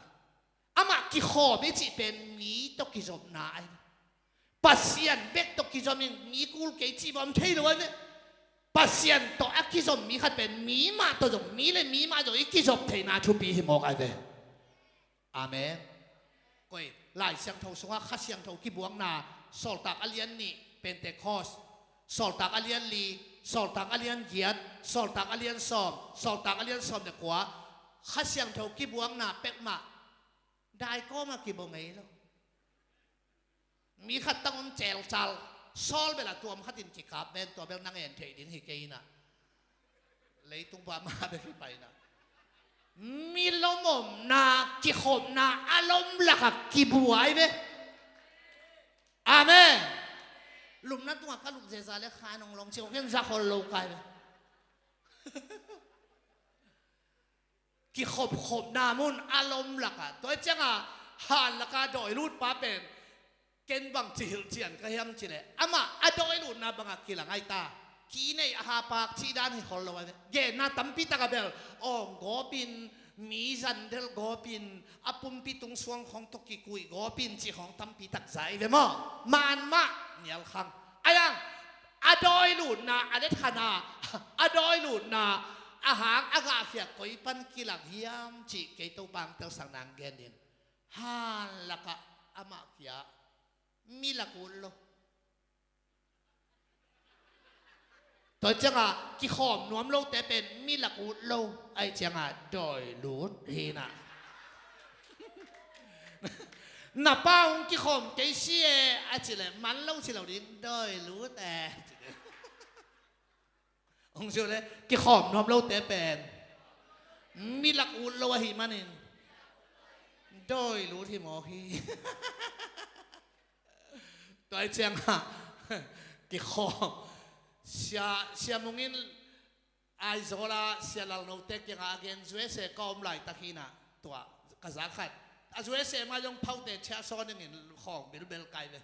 Amah kikhawm i cih pen mi tawh kizopna ai. Pasian bek tawh kizom in mi kul kei cih bawm thei lo ai ve. Pasian tawh a kizom mi khat pen mi mah tawh zong mi le mi mah zong i kizop theihna thupi hi mawk ai ve. Amen. Koi Lai Siangtho sungah Kha Siangtho kibuakna Sawltak a lian nih Pentecost, Sawltak a lian li, Sawltak a lian giat, Sawltak a lian sawm, Sawltak a lian sawm le kua, Kha Siangtho kibuakna pekmah daikawma kibaw ngei lo. Mi khat tang om celcal sawl bela tuam khatin kikap ven tua bel nang en thei ding hi kei inah. Leitung pa ma bek hi paina. Mi lomomna kikhopna a lom lakah kibuai ve. Amen. Lumna tungah ka lup zeza le kha nong long ci kong ken za khol lo kai ve. Kikhopkhopna mun a lom lakah tua cianga han laka dawi lutpa pen ken bang cihilh cian ka hiam cileh amah a dawi lutna bangah kilang aita. Kinei a hapak cih dan hi khol lo ai ve. Genna tampi taka bel awng gawpin mi zandel gawpin a pumpi tung suang khawng tawh kikuih gawpin cih khawng tampi tak zai ve maw? Man mah nialkhang aiang a dawi lutna a detkhatna a dawi lutna a hang a gahkhiak koi pan kilang hiam cih kei Topa ang telsak nang gen ding. Han lakah amah kia mi lak ut lo. Tua ciangah kikhawm nuam lote pen mi lak ut lo, ahih ciangah dawi lut hi na. Na pa hong kikhawm kei si e a cih leh man lo ci lo ding, dawi lut e. Hong ci uh leh kikhawm nuam lote pen mi lak ut lo ahih manin dawi lut hi mawk hi. Tua ahih ciangah kikhawm. Sia, Sia Mung in Aizawl ah Sia Lalnote kiangah a gen, U S A ka om laitak hi na, tua ka zak khat. A U S A mah zong phaute thiah sawn dingin khawng bilbel kai ve.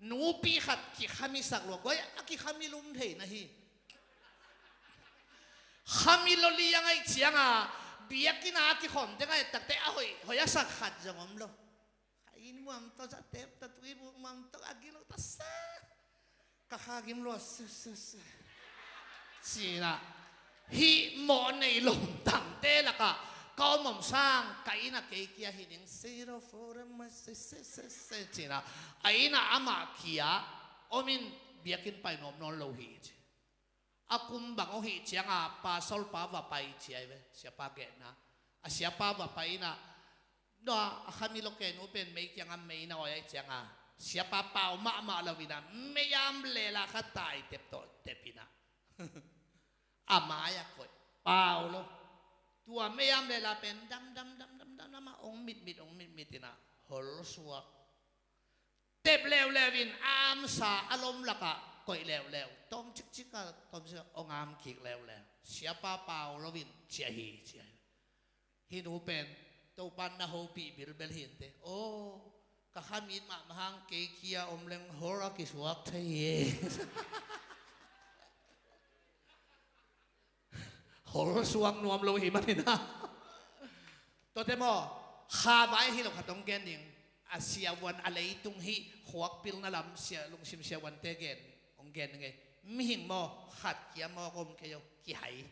Nupi khat kikhami sak lua, guai a kikhami lum thei na hi. Khami lo liang ahih ciangah biakinn ah a kikhawm teng ah et takte a hoih, hoih a sak khat zong om lo. Kha inn muam tawh zatep ta, tuibuk muam tawh a gilo ta sa. Ka kha gim lua su su su. Ci na. Hih mawh nei lomtangte lakah ka om om sang, ka inn ah kei kia hi ding, zero four M se se se se ci na. A inn ah amah kia om in biakinn pai nuam nawn lo hi ci. A kum bang aw hih ciangah pastor pa va pai ci ai ve, siapa genna. A siapa va pai in ah, nua a khami lo kei nu pen mei kiangah mei na awi ahih ciangah siapa pau mahmah lo in ah, mei am lela kha taitep tawh tep in ah. A mai ah koih pau lo. Tua mei am lela pen dam dam dam dam dam dam ah ong mit mit ong mit mit in ah hol suak. Tep leuleu in a amsa a lom lakah koih leuleu, tawm cikcik a tawm cikcik ong am kik leuleu. Siapa pau lo in ci a hi ci a hi. Hih nu pen Topa'n na hopih bilbel hi inteh. Aw, ka kha mit mahmah hang kei kia om leng hol a kisuak thei hi. Hol suak nuam lo hi manin ah. Tuate maw, kha vai hi lo khat ong gen ding. A siavuan a leitung hih khuak pilna lam sia, lungsim siavuante gen, ong gen ding e. Mihing maw, khat kia mawk om kei aw, kihai.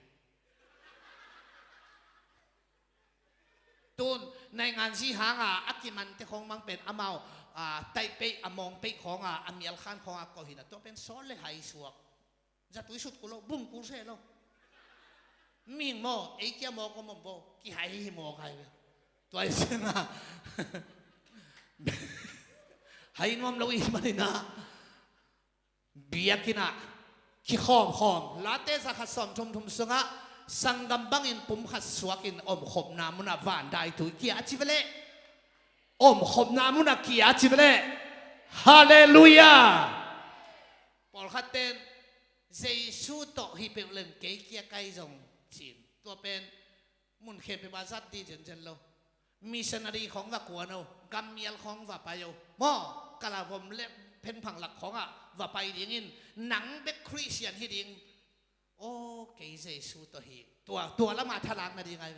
Tun naingan zi hanga a kimante khawng mang pen amau, a, taih peih, a mawng peih khawnga, a mialkhan khawnga koh hi na, tua pen sawt le hai suak. Zatui sut kul lo, bum kul se lo. Mihing maw, ei kia mawk om om bo, kihai hi mawk hai ve. Tua hi sianga. Hai nuam lo i manina. Biakinn ah kikhawmkhawm, Late za khat sawm thum thum sungah sanggam bangin pum khat suakin omkhopna munah van dai tui kia a ci veleh. Omkhopna munah kia a ci veleh. Halleluiah. Pawlkhat ten Jesu tawh hi peuh lem kei kia kai zong cin. Tua pen mun khempeuh ah zat dih zenzen lo. Missionary khawng va kuan o, gammial khawng va pai o. Maw, kalavom le phenphang lak khawngah va pai dingin nang bek Khristian hi ding. Aw, kei Jesu tawh hi. Tua, tua lamah thalak nading ai.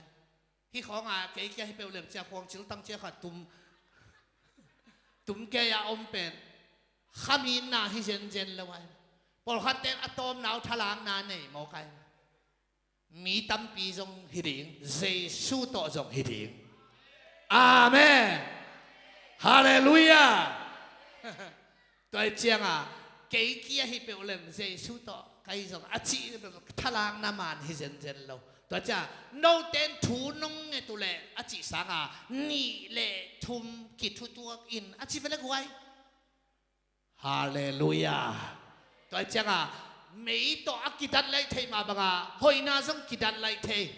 Hih khawngah kei kia hi peuh lem cia khuang cil tang cia khat tum, tum kei a om pen khaminna hi zenzen lo ai. Pawlkhat ten a tawmnau thalakna nei mawk ai. Mi tampi zong hi ding, Jesu tawh zong hi ding. Amen. Halleluiah. Tua hi cianga kei kia hi peuh lem Jesu tawh kai zong a cih thalakna man hi zenzen lo. Tua cia noten thu nong nget uh leh a cih sanga nih le thum kithutuak in a ci vele guai. Halleluiah. Tua hi cianga mei tawh a kidat laih thei mah banga hoihna zong kidat laih thei,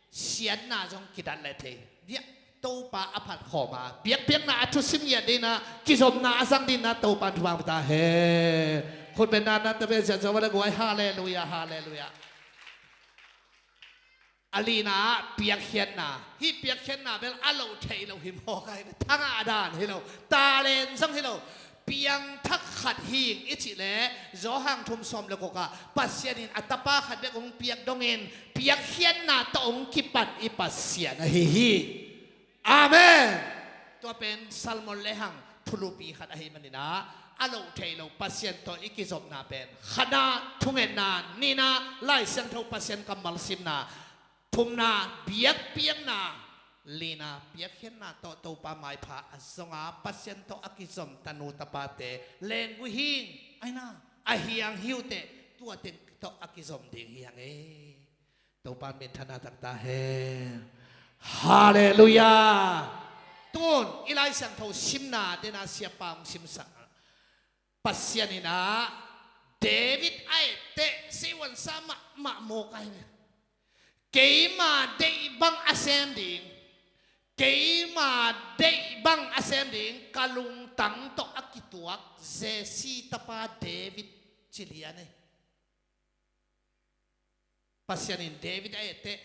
siatna zong kidat laih thei. Biak Topa a phat khawma biakpiakna a thusim ngiat dina kizopna a zang dina Topa thupha ta he. Khutbetna na tabe ziat zo vale guai. Halleluiah, halleluiah. A lina ah piakkhiatna. Hih piakkhiatna bel a loh theih loh hi mawk ai. Thangah a dan hi lo. Talent zong hi lo. Piangthak khat hing i cih leh Johan thum sawm le gukah Pasian in a tapa khat bek hong piak dongin piakkhiatna tawh hong kipan i Pasian ahi hi. Amen. Tua pen salmon le hang thulupi khat ahi manina a loh theih loh Pasian tawh i kizopna pen khatna thungetna, nihna Lai Siangtho Pasian kammal simna, thumna biakpiakna, lina piakkhiatna tawh Topa maipha a zonga Pasian tawh a kizom tanu tapate lenggui hing aina a hiang hiuteh tua teng tawh a kizom ding hi hang e. Topa minthanna taktak hen. Halleluiah. Tun i Lai Siangtho simna dena siapa hong simsak. Pasian in ah David a etteh siuansa mahmah mawk ahi ve. Keima deih bang a sem ding, keima deih bang a sem ding, ka lungtang tawh a kituak Jesse tapa David ci lian e. Pasian in David a etteh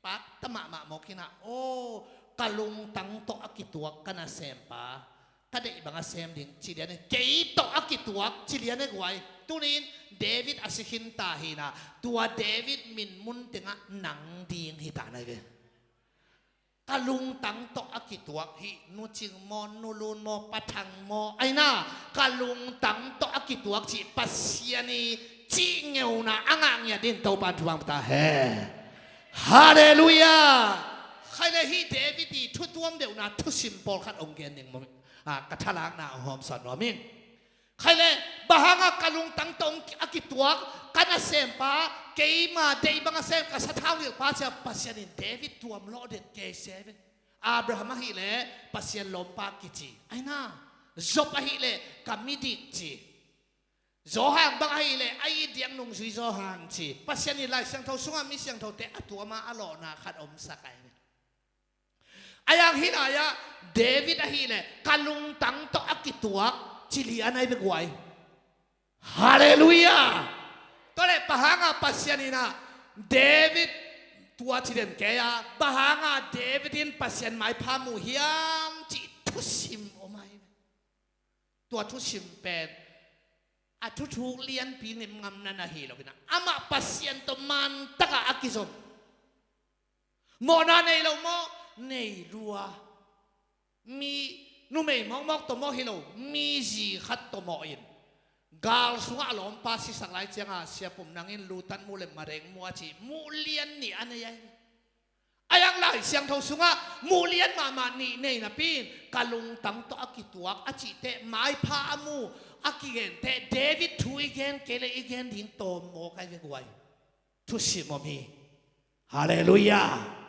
pakta mahmah mawk hi-in ah, aw, ka lungtang tawh a kituak ka nasempa, ka deih bang a sem ding ci lian e, kei tawh a kituak ci lian e guai. Tuni-in David a si khin ta hi-in ah, tua David min mun tengah nang ding hi ta na hi ve. Ka lungtang tawh a kituak hi, Nu Cing maw, Nu Lun maw, Pa Thang maw, aina, ka lungtang tawh a kituak cih Pasian i cih ngeuna a ngah ngiat in Topa in thupha ta hen. Halleluiah. Khai le hih David i thutuam deuhna thusim pawlkhat hong gen ding maw, a, ka thalakna hong hawmsawn nuam ing. Khai le, bang hanga ka lungtang tawh a kituak ka nasempa, keima deih bang a sem ka sathau nilhpa ci-a Pasian in David tuam lawh den kei se ve. Abraham ahih leh Pasian lawmpa kici, aina, Job ahih leh ka midik ci, Johan bang ahih leh a it diak nungzui Johan ci. Pasian in Lai Siangtho sungah mi siangthote a tuam a, a lawhna khat omsak ahi ve. Ahi hang hih lai-ah David ahih leh ka lungtang tawh a kituak ci lian ahi ve guai. Halleluiah. Tua leh bang hanga Pasian in ah David tua ci den kei a, bang hanga David in Pasian maipha mu hiam cih thusim om ahi ve. Tua thusim pen a thuthuk lianpi ngimngamna na hi lo-in ah, amah Pasian tawh mantakah a kizom. Mawhna nei lo maw? Nei lua. Mi numei mawkmawk tawh mawh hi lo, mi zi khat tawh mawh in, gal sungah a lawmpa sisak lai cianga, Sia Pum, nang in lu tan mu le mareng mu a ci, mu lian nih a nei ahi. Ahi hang Lai Siangtho sungah mu lian mahmah nih nei napi in, ka lungtang tawh a kituak a cihte, maipha a mu a kigente, David thu i gen kei le i gen ding tawm mawk ahi ve guai. Thusim om hi. Halleluiah.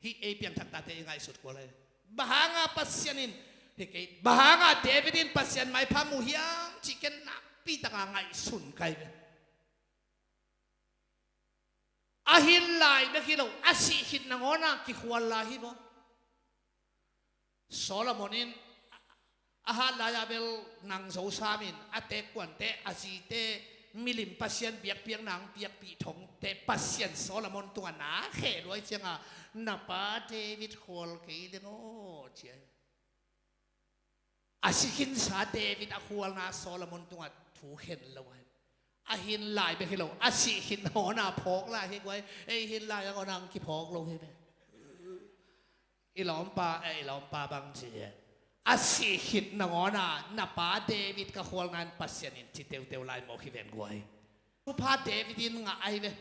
Hih ei piangthak tate i ngaihsut kul ahi. Bang hanga Pasian in, hih kei, bang hanga David in Pasian maipha mu hiam cih ken nakpi taka ngaihsun ka hi ve. A hin lai bek hi lo, a sih khit nangawna kikhual lai hi maw? Solomon in a hat lai-a bel nang zo samin, a teekkuante, a zite, milim pasian biakpiakna hong piakpih thongte Pasian Solomon tungah na kheh luai cianga, na pa David khual kei leng aw, ci ahi. A si khinsa David a khualna Solomon tungah thu khen lo ahi. A hin lai bek hi lo, a sih khit nangawna phawk lai hi guai. Ei hin lai nangawna hong kiphawk lo hi ve. I lawmpa, eh, i lawmpa bang ci e. A sih khit nangawna na pa David ka khualna in Pasian in ci teuteu lai mawk hi ven guai. Thupha David in ngah ahi ve.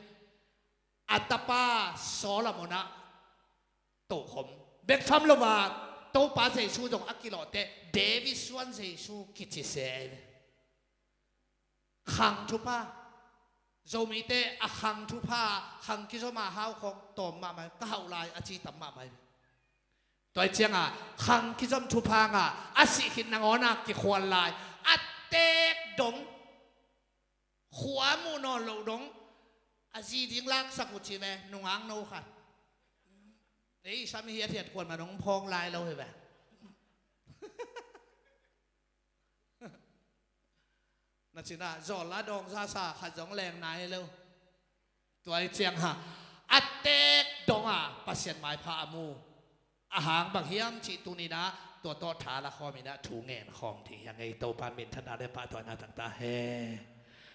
A tapa Solomon ah tokhom bek tham lo a, Topa Jesu zong a kilawhte, David suan Jesu kici se ahi ve. Khang thupha. Zomite a khang thupha, khang kizoma hau khawng tawm mahmah, ka hauh lai a ci tam mahmah hi. Tua hi cianga khang kizom thupha ngah, a sih khit nangawna kikhual lai, a teek dong, khua muh nawn loh dong, a zi ding laksak uh ci ve, nungak no khat. Ei sam hiathiat kuan ma nong phawng lai lo hi ve. Na cinah zawlla dawng zasa khat zong leng nai lo. Tua hi cianga a teek donga Pasian maipha a mu. A hang bang hiam cih tuninah tua tawh tha la khawminah thu ngen khawm dih hi a ngei. Topa minthanna le pahtawina taktak hen.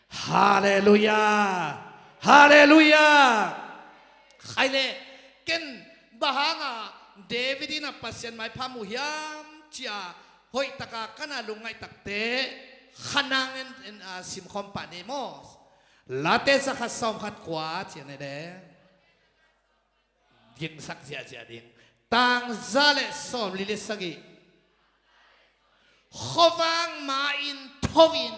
Halleluiah. Halleluiah. Khai le ken bang hanga David in a Pasian maipha mu hiam cia hoihtaka kana lungngaih takte khanang in, in, a, simkhawm pah ni maw? Late zakhat sawmkhat kua cia ni le. Gingsak ziahziah ding. Tangza le sawmli le sagih. Khuavang ma-in tho in.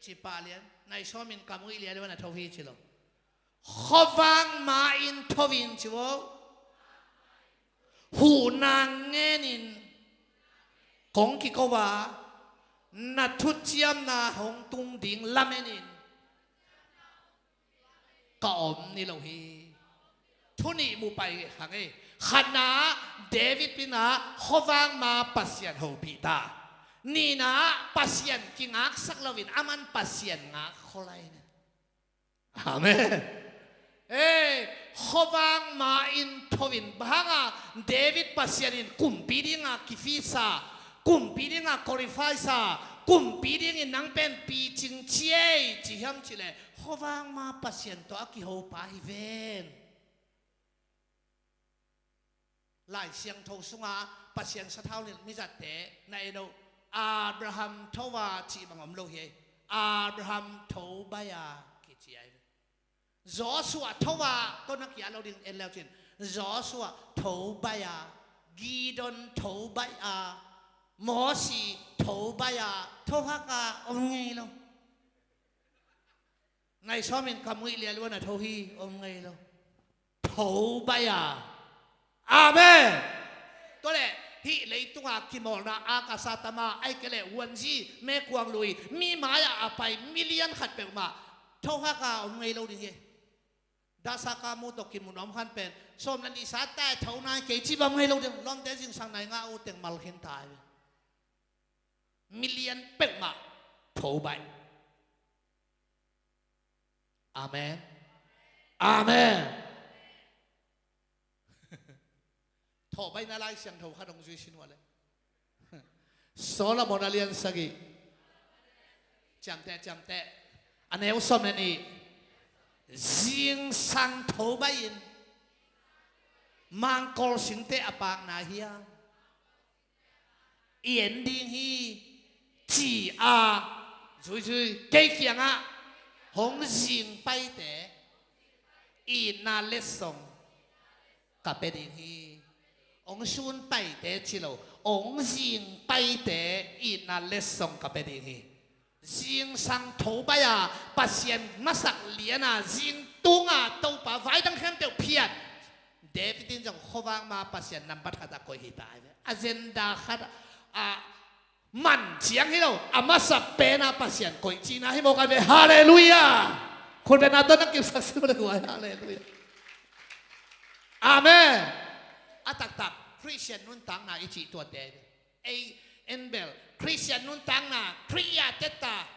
Ci pah lian. Nai sawmin ka muih lian le na tho hi ci lo. Khuavang ma-in tho in ci vo. Huhna ngenin kong kiko a, na thuciamna hong tung ding lamenin ka om ni lo hi. Thu nih mu pai hang e. Khatna, David in ah khuavang ma Pasian hopih ta. Nihna, Pasian kingaksak loin aman Pasian ngak khol lai. Amen. Ei, khuavang ma-in tho in, bang hang a David Pasian in kumpi dinga kifitsa, kumpi dinga qualify sa, kumpi dingin nang pen picing ci ei ci hiam cih leh, khuavang ma Pasian tawh a kihopa hi ven. Lai Siangtho sunga Pasian sathau nilh mizatte na en uh, Abraham tho a cih bang om lo hi. Abraham tho baih a kici a hi. Joshua tho a, tawh na kia lo ding en leu cin. Joshua tho baih a, Gideon tho baih a, Mosi tho baih a, tho hak a om ngei lo. Nai sawmin ka muih lian le na tho hi, om ngei lo. Tho baih a. Amen. Tua leh hih leitunga kimawlna a ka sa tama, ai kei leh wanzi, mekuang lui, mi mai-ah a pai million khat peuhmah tho hak a om ngei lo ding hi. Dahsa ka mu tawh kimu nuam khan pen sawm le nih sa tai tho nai kei ci bang ngei lo ding. Lawmte zingsang nai ngah uh teng mal khin ta hi. Million peuhmah tho baih. Amen. Amen. Tho baihna Lai Siangtho khat hong zui sin uh a leh. Solomon a lian sagih. Ciamteh, ciamteh. A neu sawm le nih. Zingsang tho baih in mangkol singte a pakna hiam i en ding hi, ci a, zuizui, kei kiangah hong zing paite itna letsong ka pia ding hi. Hong sun paite ci lo, hong zing paite itna letsong ka pia ding hi. Zingsang tho baih a, Pasian masak lian a, zing tunga Topa vai dang khempeuh phiat. David in zong khuavang ma Pasian nambat khat a koih hi ta. Agenda khat a man ciang hi lo, a masa pen a Pasian koih cihna hi mawk a ve. Halleluiah. Khut bengna tawh na kipsak si mawk le guai. Halleluiah. Amen. A taktak Khristian nuntakna i cih tuate. Ei, en bel Khristian nuntakna, Khrih a tetta,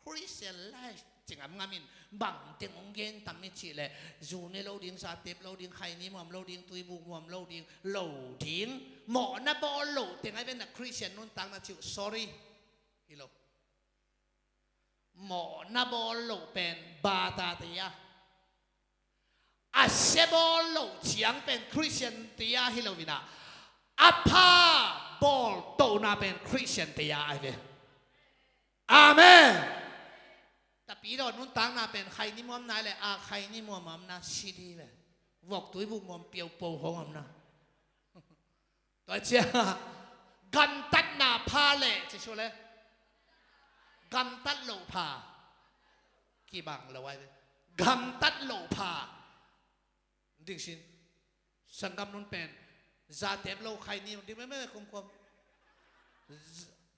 Christian life ci ngamngam in, bang teng hong gen tam i cih leh, zu ne lo ding, zatep lo ding, khaini muam lo ding, tuibuk muam lo ding, lo ding, mawhna bawl lo teng a hi ven a Khristian nuntakna cih uh, sorry, hi lo. Mawhna bawl lo pen bata te a, a sia bawl loh ciang pen Khristian te a hi lo in a, a pha bawl tohna pen Khristian te a hi ve. Amen. Tapidaw nuntakna pen khaini muam nai le a khaini muam a omna si di ve. Vok tuibuk muam piaupo hong omna. Tua ciang gamtatna pha le ci su le, gamtat lo pha kibang lo ai ve. Gamtat lo pha. Ding sin. Sanggam nun pen zatep lo khaini, ding meme kumkum.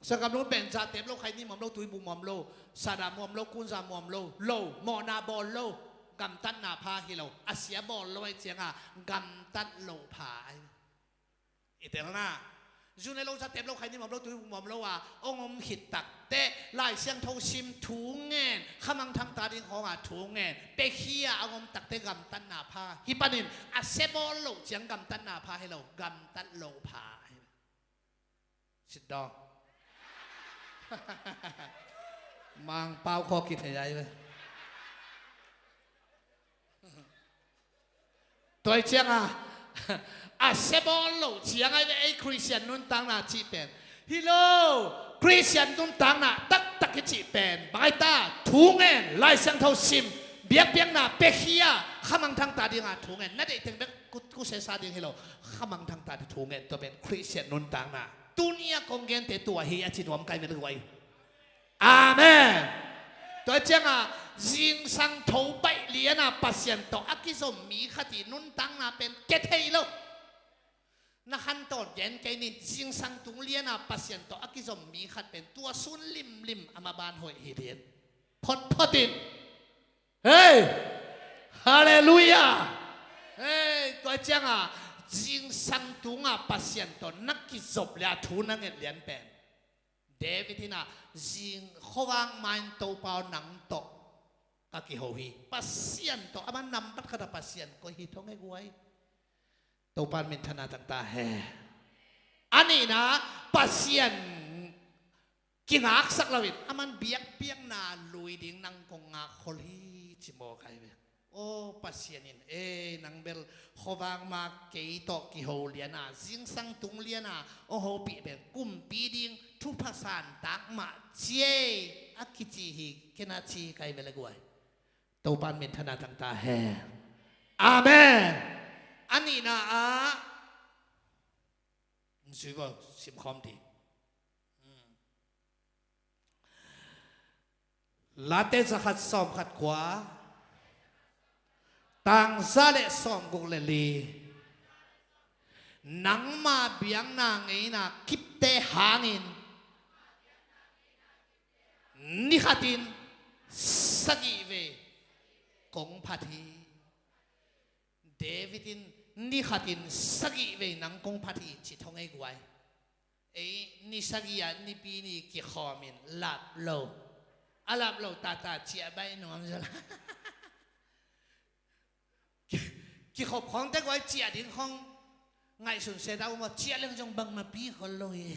Sanggam nun pen zatep lo khaini muam lo, tuibu muam lo, sada muam lo, kunza muam lo, lo, mawhna bawl lo, gamtatna pha hi lo, a sia bawl lo ai cianga gamtat lo pha ai. I telna. Zu ne lo, zatep lo, khaini muam lo, tuibu muam lo a hong om khit takteh Lai Siangtho sim, thu ngen, khamangthang ta ding khawng a thu ngen, pekhia a hong om takteh gamtatna pha. Hih panin a sia bawl lo ciang gamtatna pha hi lo, gamtat lo pha hi. Sit down. Mangpau khaw kithei ai ve. Tua cianga a sia bawl lo cianga i ve ei Khristian nuntakna cih pen. Hi lo, Khristian nuntakna taktak i cih pen bang ai ta, thu ngen, Lai Siangtho sim, biakpiakna pekhia, khamangthang ta dinga thu ngen, na deih teng bek ku, kusesa ding hi lo, khamangthang ta ding thu ngen, tua pen Khristian nuntakna. Tunia kong gente tua hi a ci nuam kai vet guai. Amen. Tua ciangah zingsang tho baih lianah Pasian tawh a kizom mi khat i nuntakna pen kia thei lo. Na khantawn gen kei ni, zingsang tung lianah Pasian tawh a kizom mi khat pen tua sun limlim a maban hoih hi lian. Photphot in. Hei! Halleluiah! Hei, tua ciangah zingsang tungah Pasian tawh na kizop le a thu na nget lian pen David in ah zing khuavak ma-in Topa aw nang tawh ka kiho hi. Pasian tawh a man nambat khatah Pasian koi hi thong e guai. Topa in minthanna tang ta hen. A nihna Pasian kingaksak loin a man biakpiakna lui ding nang kong ngak khol hi ci mawk ai ve. Aw Pasian in e nang bel khuavak ma kei tawh kiho liana zingsang tung liana aw hopih bel kumpi ding thupha santak mah ci ei a kici hi kena ci kai ve le guai. Topa in minthanna tang ta hen. Amen. A nihna ah zui baw simkhawm dih. Late zakhat sawmkhat kua tangza le sawmguk le li. Nangma biakna ngeina kipte hangin nikhatin sagih vei kong phat hi. David in nikhatin sagih vei nang kong phat hi ci thong ei guai. Ei ni sagih ah nipi ni kikhawmin lap lo. A lap lo tata ciah baih nuam zaw la. Kikhop khawngte guai ciah ding khawng ngaihsun se ta um aw ciah leng zong bangmah pi khol lo hi.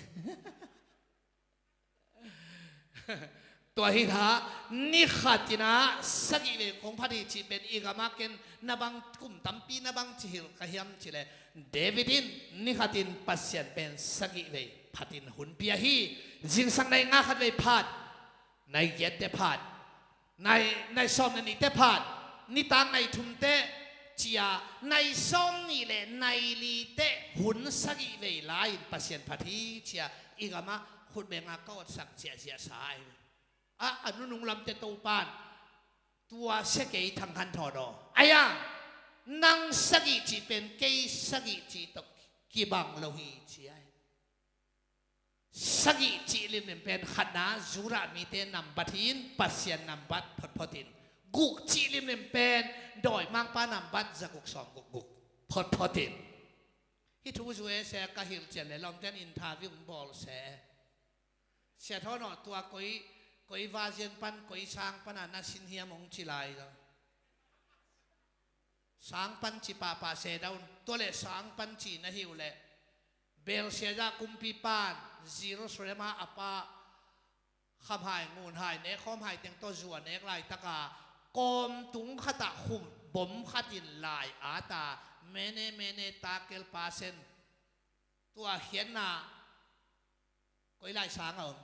Tua hi tha nikhatin ah sagih vei kong phat hi cih pen i gamah ken na bang kum tampi na bang ci hilh ka hiam cih leh David in nikhatin Pasian pen sagih vei phatin hun pia hi. Zingsang nai nga khat vei phat, nai giatte phat, nai, nai sawm le nihte phat, nitak nai thumte cia nai sawm nih le nai lite hun sagih vei lai-in Pasian phat hi cia i gamah khutbenga ka otsak ciahciah sa ai. A, a nunung lamte Topan tua sia kei thang han thawn aw. Aia, nang sagih cih pen kei sagih cih tawh kibang lo hi ci ai. Sagih cih limlim pen khatna Judah mite nambat hi-in Pasian nambat photphot in. Guk cih limlim pen dawimangpa nambat zaguk sawmguk guk photphot in. Hih thu zu e se ka hilh cian le lawmten interview hong bawl se. Sia thawn aw tua koi, koi vazian pan koi sang pana na sin hiam hong ci lai lo. Sang pan ci pahpah se dawn tua le sang pan ci na hi uh leh Belshazzar kumpipan Jerusalem ah a pa khamhai ngunhai nekkhawmhai teng tawh zu a nek laitaka kawmtung khatah khum bom khatin lai ata mene mene tekel upharsin tua khiatna koi lai sang a om?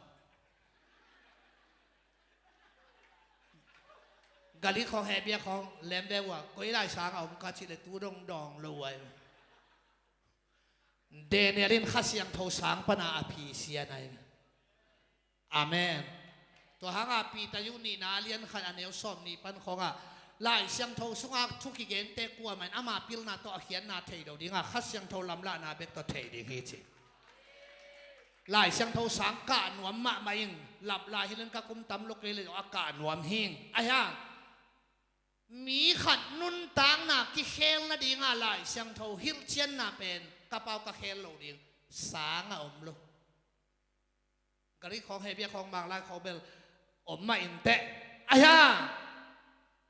Galik khawng hehpiak khawng lem ve uh a koi lai sang a om ka cih leh tu dong dawng lo uh ai. Daniel in Kha Siangtho sang pana a phi sia nai. Amen. Tua hanga Peter uh nihna a lian khat a neu sawm nih pan khawngah Lai Siangtho sunga thu kigente kuamah in ama pilna tawh a khiatna thei lo dinga Kha Siangtho lamlahna bek tawh thei ding hi ci. Lai Siangtho sang kah nuam mahmah in lap lai hilin ka kum tam lo kei le a kah nuam hing. Ahi hang mi khat nuntakna kikhel nadinga Lai Siangtho hilhcianna pen ka pau ka khel lo ding sang a om lo. Gari khawng hehpiak khawng manglai khawng bel om mah inteh. Ahi hang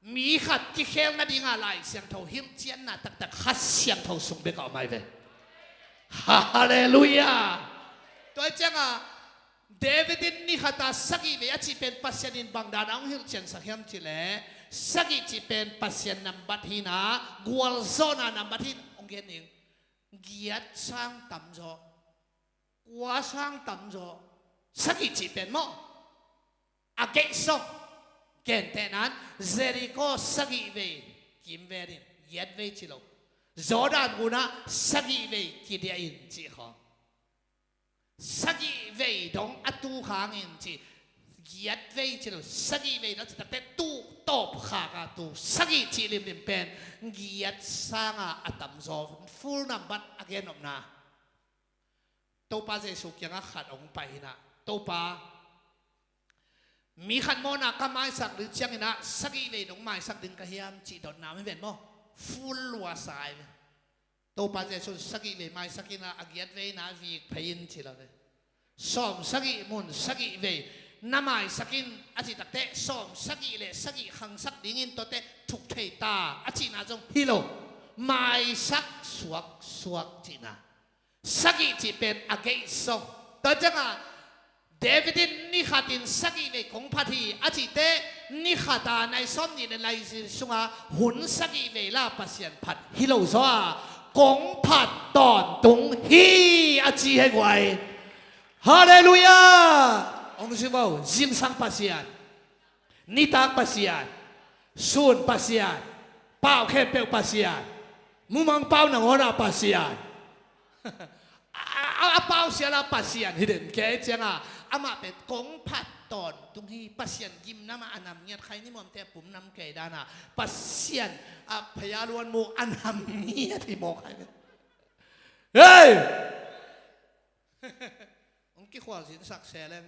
mi khat kikhel nadinga Lai Siangtho hilhcianna taktak Kha Siangtho sung bek a om ai ve. Halleluiah. Tua cianga David in ni khata sagih vei a cih pen Pasian in bangdan a hong hilhciansak hiam cih leh sagih cih pen Pasian nambat hina gualzawhna nambat hin hong gen ning. Giat sang tamzaw, kua sang tamzaw, sagih cih pen maw a geihsawh. Gentehnan Jericho sagih vei kimvel in giat vei ci lo. Jordan gunah sagih vei kidiah in cih khawng. Sagih vei dong a tu khangin ci. giat vei ci lo, sagih vei na ci takte, tu tawp khak a tu sagih cih limlim pen giat sanga a tamzaw, full number a gen nopna. Topa Jesuh kiangah khat hong pai inah, Topa, mi khat mawhna ka maisak ding cianginah sagih vei dong maisak ding ka hiam cih dotna mi ven maw? Full luasa ai ve. Topa Jesuh sagih vei maisak inah a giat vei na vik phei in ci lo ve. Sawm sagih mun sagih vei na maisak in a cih takte, sawm sagih le sagih khangsak dingin tuate thuk thei ta a cihna zong hi lo. Maisak suaksuak cihna. Sagih cih pen a geih song. Tua ciangah David in ni khatin sagih vei kong phat hi a cihte, ni khata nai sawm nih le nai li sunga hun sagih vei la Pasian phat hi lo zaw a, kong phat tawntung hi a ci hei guai. Halleluiah. Hong ci vo, zingsang Pasian, nitak Pasian, sun Pasian, pau khempeuh Pasian, mumang pau nangawnah Pasian. A, a, a pau siala Pasian hi den kei cianga, amah pen kong phat tawntung hi. Pasian gimna mah a nam ngiat khai ni muamte a pum nam kei dana, Pasian a phaya luan mu a nam ngiat hi mawk hai. Hei! Hong kikhual zinsak se leng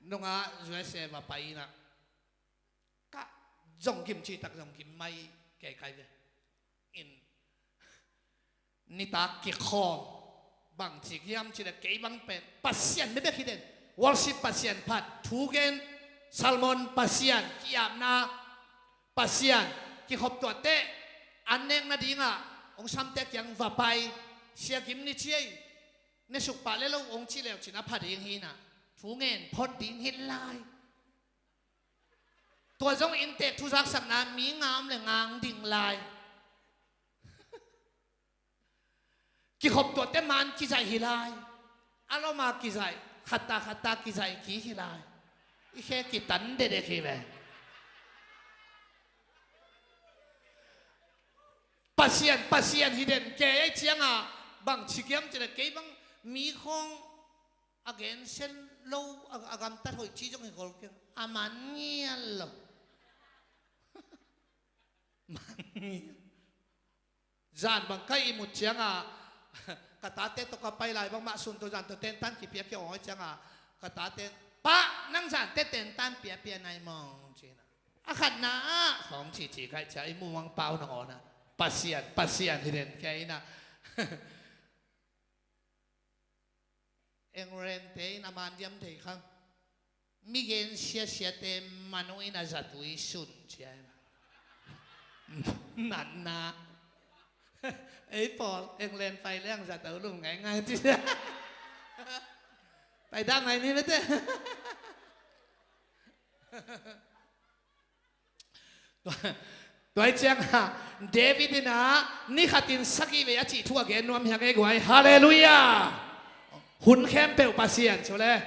nunga U S A va pai inah, ka zong gim citak zong gim mai kei kai ve. In nitak kikhawm bang ci hiam ci le kei bang pen Pasian bebek hi den. Worship Pasian phat, thugen, sermon Pasian, ki-apna Pasian, kikhop tuatte an nek nadingah hong samte kiang va pai. Sia gim ni ciai, ne suk pah le lo hong ci leu cin a pha ding hi inah, thu ngen phot ding hi lai. Tua zong inntek thuzaksakna mi ngam le ngang ding lai. Kikhop tuatte man kizaih hi lai. A loma kizaih, khatta khatta kizaih ki hi lai. I khe kitan dedek hi ve. Pasian, Pasian hi den kei ei cianga, bang ci kiam ci le kei bang mi khawng a gensen lo, a, a gamtat hoih ci zong hi kol keng. A man ngial lo. Man ngial. Zan bang ka ihmut cianga, ka tate tawh ka pai lai bangmah sun tawh zan tawh tentan kipia kia awi cianga, ka tate, pa, nang zante tentan piapia nai mawng cina. A khatna ah khawng cici kaih cia i mumang pau nangawnah Pasian, Pasian hi den kia inah. England te in a man diam thei khang. Mi gen siasiate manu in a zatui sun cia. Natna. Ei pawl England pai leng zato lum ngaingai ci. Pai dah ngai ni mete. Tua, tua hi cianga David inah ni khatin sagih vei a cih thu a gen nuam hiang ei guai. Halleluiah. Hun khempeuh Pasian cu le.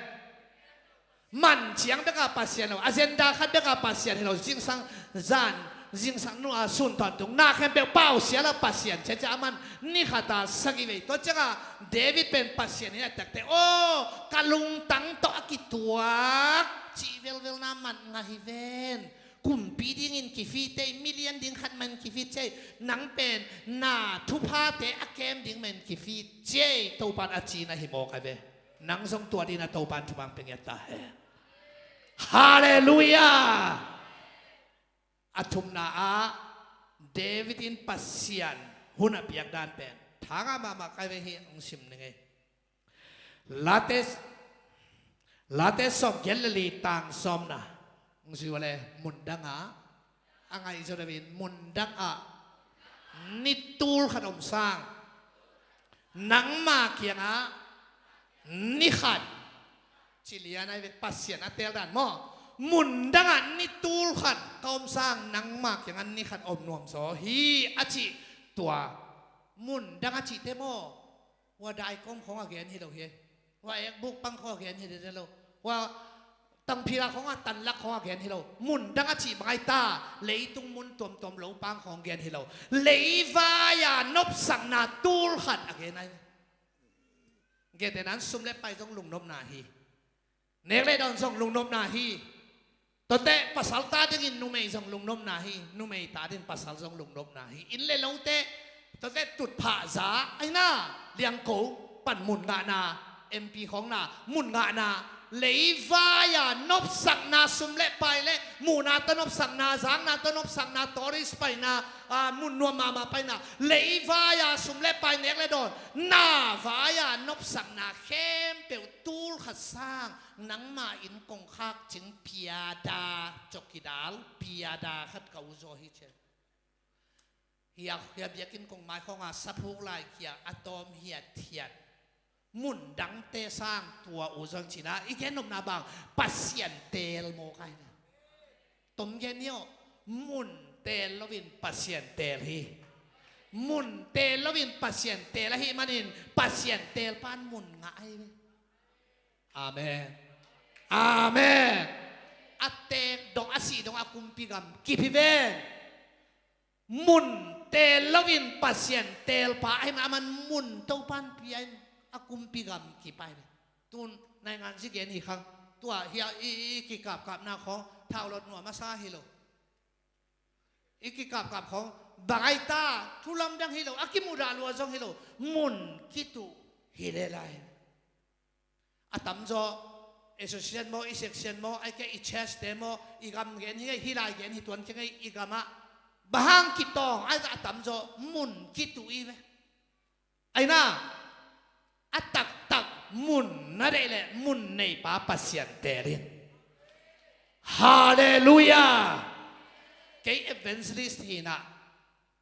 Man ciang beka Pasian lo, agenda khat beka Pasian hi lo, zingsang zan, zingsang nua sun tawntung na khempeuh pau siala Pasian ciacia a man ni khata sagih vei. Tua cianga David pen Pasian in a takte, aw, ka lungtang tawh a kituak cih velvelna man ngah hi ven. Kumpi dingin kifite, million ding khat man kifit cia, nang pen na thuphate a kem ding man kifit cia, Topan a cina hi mawk a ve. Nang zong tua dina Topan thupang pengiat ta he. Halleluiah. A thumna ah David in Pasian hun a piak dan pen thanga mahmah kai ve hi, hong sim ning ei. Late, Late sawm giat le li tang sawmna. Hong zui vale, mundangah a ngaihzo deuhin mundangah ni tul khat om sang nangma kiangah ni khat ci lian ai ve, Pasian a tel dan maw? Mundangah ni tul khat ka om sang nangma kiangah ni khat om nuam zaw hi a cih tua. Mundang a cihte maw? Hua daikawm khawng a gen hi lo hi. Hua ekbuk pang khawng a gen hi lo. Hua tangphila khawng a tanlak khawng a gen hi lo. Mundang a cih bang ai ta, leitung mun tuamtuam lo pang khawng gen hi lo. Leivai a nopsakna tul khat a gen ai. Gentehna in sum le pai zong lungnopna hi. Nek le dawn zong lungnopna hi. Tuate pasal ta dingin numei zong lungnopna hi, numei ta dingin pasal zong lungnopna hi. Inn le lote, tuate tutphah za, aina, liangko, panmun ngahna, M P khawngna, mun ngahna, leivai-a nopsakna, sum le pai le muhna tawh nopsakna, zakna tawh nopsakna, tourist paina, a, mun nuam mahmah paina, leivai-a sum le pai nek le dawn, na vai-a nopsakna khempeuh tul khat sang, nangma inn kongkhak cing piada, cokidal, piada khat ka u zaw hi cian. Hia, hia biakinn kong mai khawnga saphuk lai kia a tawm hiathiat. Mun dangte sang tua u zaw cina, i gen nopna bang, Pasian teel mawk ai ve. Tom gen ni aw, mun teel loin Pasian teel hi. Mun teel loin Pasian teel ahi manin, Pasian teel pan mun ngah ai ve. Amen. Amen. A teek dong, a sih dong a kumpi gam kip hi ven. Mun teel loin Pasian teel pa ahi man, a man mun Topan pia in a kumpi gam kip ai ve. Tun naingan zi gen hi khang. Tua hia i, i kikapkapna khawng thaulot nuam a sa hi lo. I kikapkap khawng bang ai ta, thu lamdang hi lo, a kimudah lua zong hi lo, mun kituh hi le lai. A tamzaw, association maw, i section maw, ai kei i church te maw, i gam gen hi ngei, hi lai gen hi tuan kei ngei, i gamah bang hang kitawng ai, a tamzaw mun kituh i ve. Aina, a taktak mun na deih leh mun neipa Pasian teel in. Halleluiah. Kei evangelist hi nah,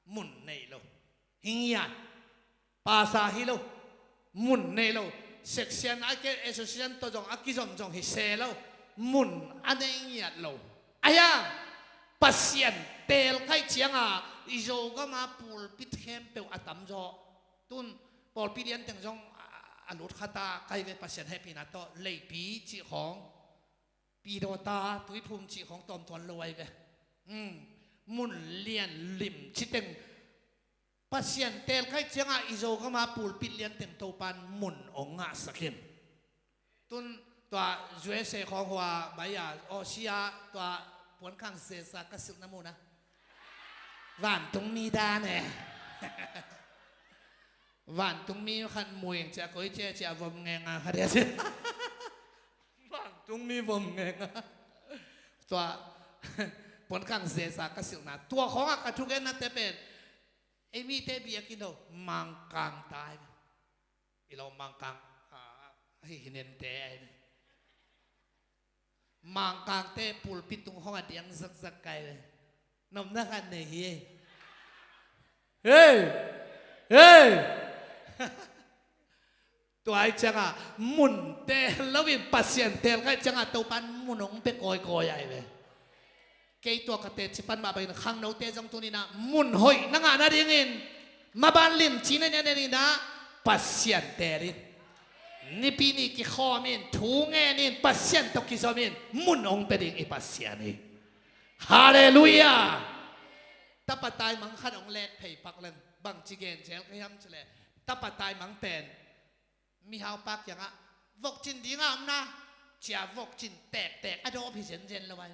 mun nei lo. Hi ngiat. Pasa hi lo. Mun nei lo. Section a ke association tawh zong a kizom zong hi se lo. Mun a nei ngiat lo. Ahi hang Pasian teel kaih cianga i Zogama pulpit khempeuh a tamzaw. Tun pawlpi lianteng zong a, a lut khata kai ve, Pasian hehpihna tawh, Leipi cih khawng, Pidawta, Tuiphum cih khawng tawmtuan lo ai ve. Hmm. Mun lian lim citeng Pasian teel kaih cianga i Zogama pulpit lianteng Topan mun ong ngahsak in. Tun tua U S A khawng hua bai-a, Aussie-a tua puankhang zeza ka silhna muna. Vantungmi dan e. Vantungmi khat muing cia koi cia cia vom ngenga khat dia cia. Vantungmi vom ngenga. Tua puankhang zeza ka silhna. Tua khawngah ka thugenna te pen. Ei mite biakinn lo mangkang tai. I lo mangkang, a, hi hinen te ai. Mangkangte pulpit tung khawng a diang zakzak kai ve. Nopna khat nei hi. Hei! Hei! Tua ai cianga mun teel loin Pasian teel kaih cianga Topan mun ong pe kawikawi ai ve. Kei tua ka teci pan mah bangin khangnote zong tuninah mun hoih na ngah nadingin maban limci na nianinah Pasian teelin. Nipi ni kikhawmin thu ngenin Pasian tawh kizomin mun ong pe ding i Pasian hi. Halleluiah. Tapa taimang khat ong let phei pak leng bangci gen zel ka hiam cileh, tapa taimang pen mihaupa kiangah vokcin dinga omna cia vokcin tektek a dawp hi zenzen lo ai.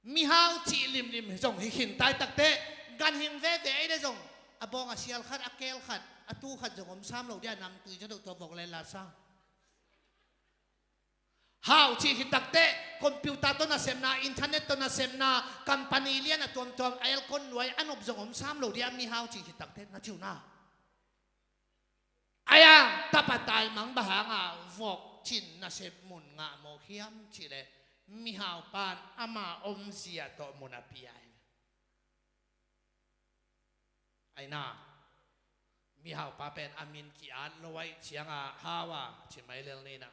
Mihau cih limlim zong hi khin taitakte ganhing veve ei le zong a bawng a sial khat, a keel khat, a tu khat zong om sam lo dia, namtui zadoh tua vok le lasa. Hau cih hi takte computer tawh nasepna, internet tawh nasepna, company lian a tuamtuam, a aircon nuai a nop zong om sam lo dia, mihau cih hi takte na ciuna. Aia, tapa taimang bang hanga vokcin nasep mun ngah mawk hiam cihleh, mihau pan ama omzia tawh mun a pia hi. Aina, mihaupa pen a min ki-at lo aih cianga hau a ci mai lel nina.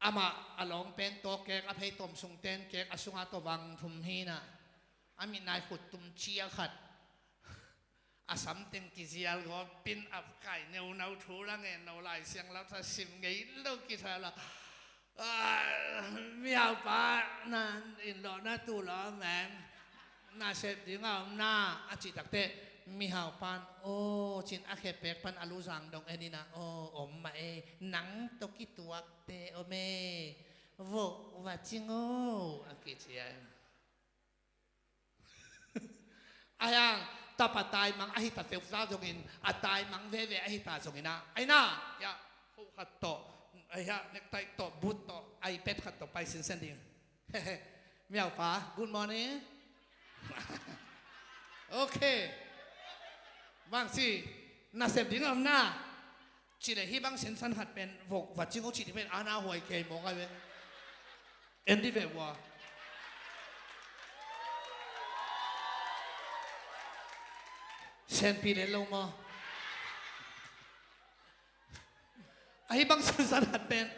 Amah a lawng pen tawh kek, a phei tawm sung ten kek, a sunga tawh vang thum hina. A mitnai khut tum cia khat. A samteng kizial gawpin a kai neunau thu la ngen lo lai siang lo tha sim ngei lo kitha la. Ah, mihaupa na in lo na tu lo men. Na sep ding a om na a cih takte. Mihau pan, aw, cin a khepek pan a luzang dong en ina, aw, om mah e, nang tawh kituakte om e, vok va cing aw, a kici a. Ahi hang tapa taimang ahi ta peuh ta zongin, a taimang veve ahi ta zongin ah, aina, ya, ho khat tawh, ahi hang nektai tawh, but tawh, iPad khat tawh pai sinsen ding. Miaupa, good morning. Ok. Bangci, nasep ding a om na. Ci le hih bang sinsan khat pen vok va cing aw cih ding pen ana huai kei mawk ai ve. En dih ve ua. Senpi le lo maw. Ahi bang sinsan khat pen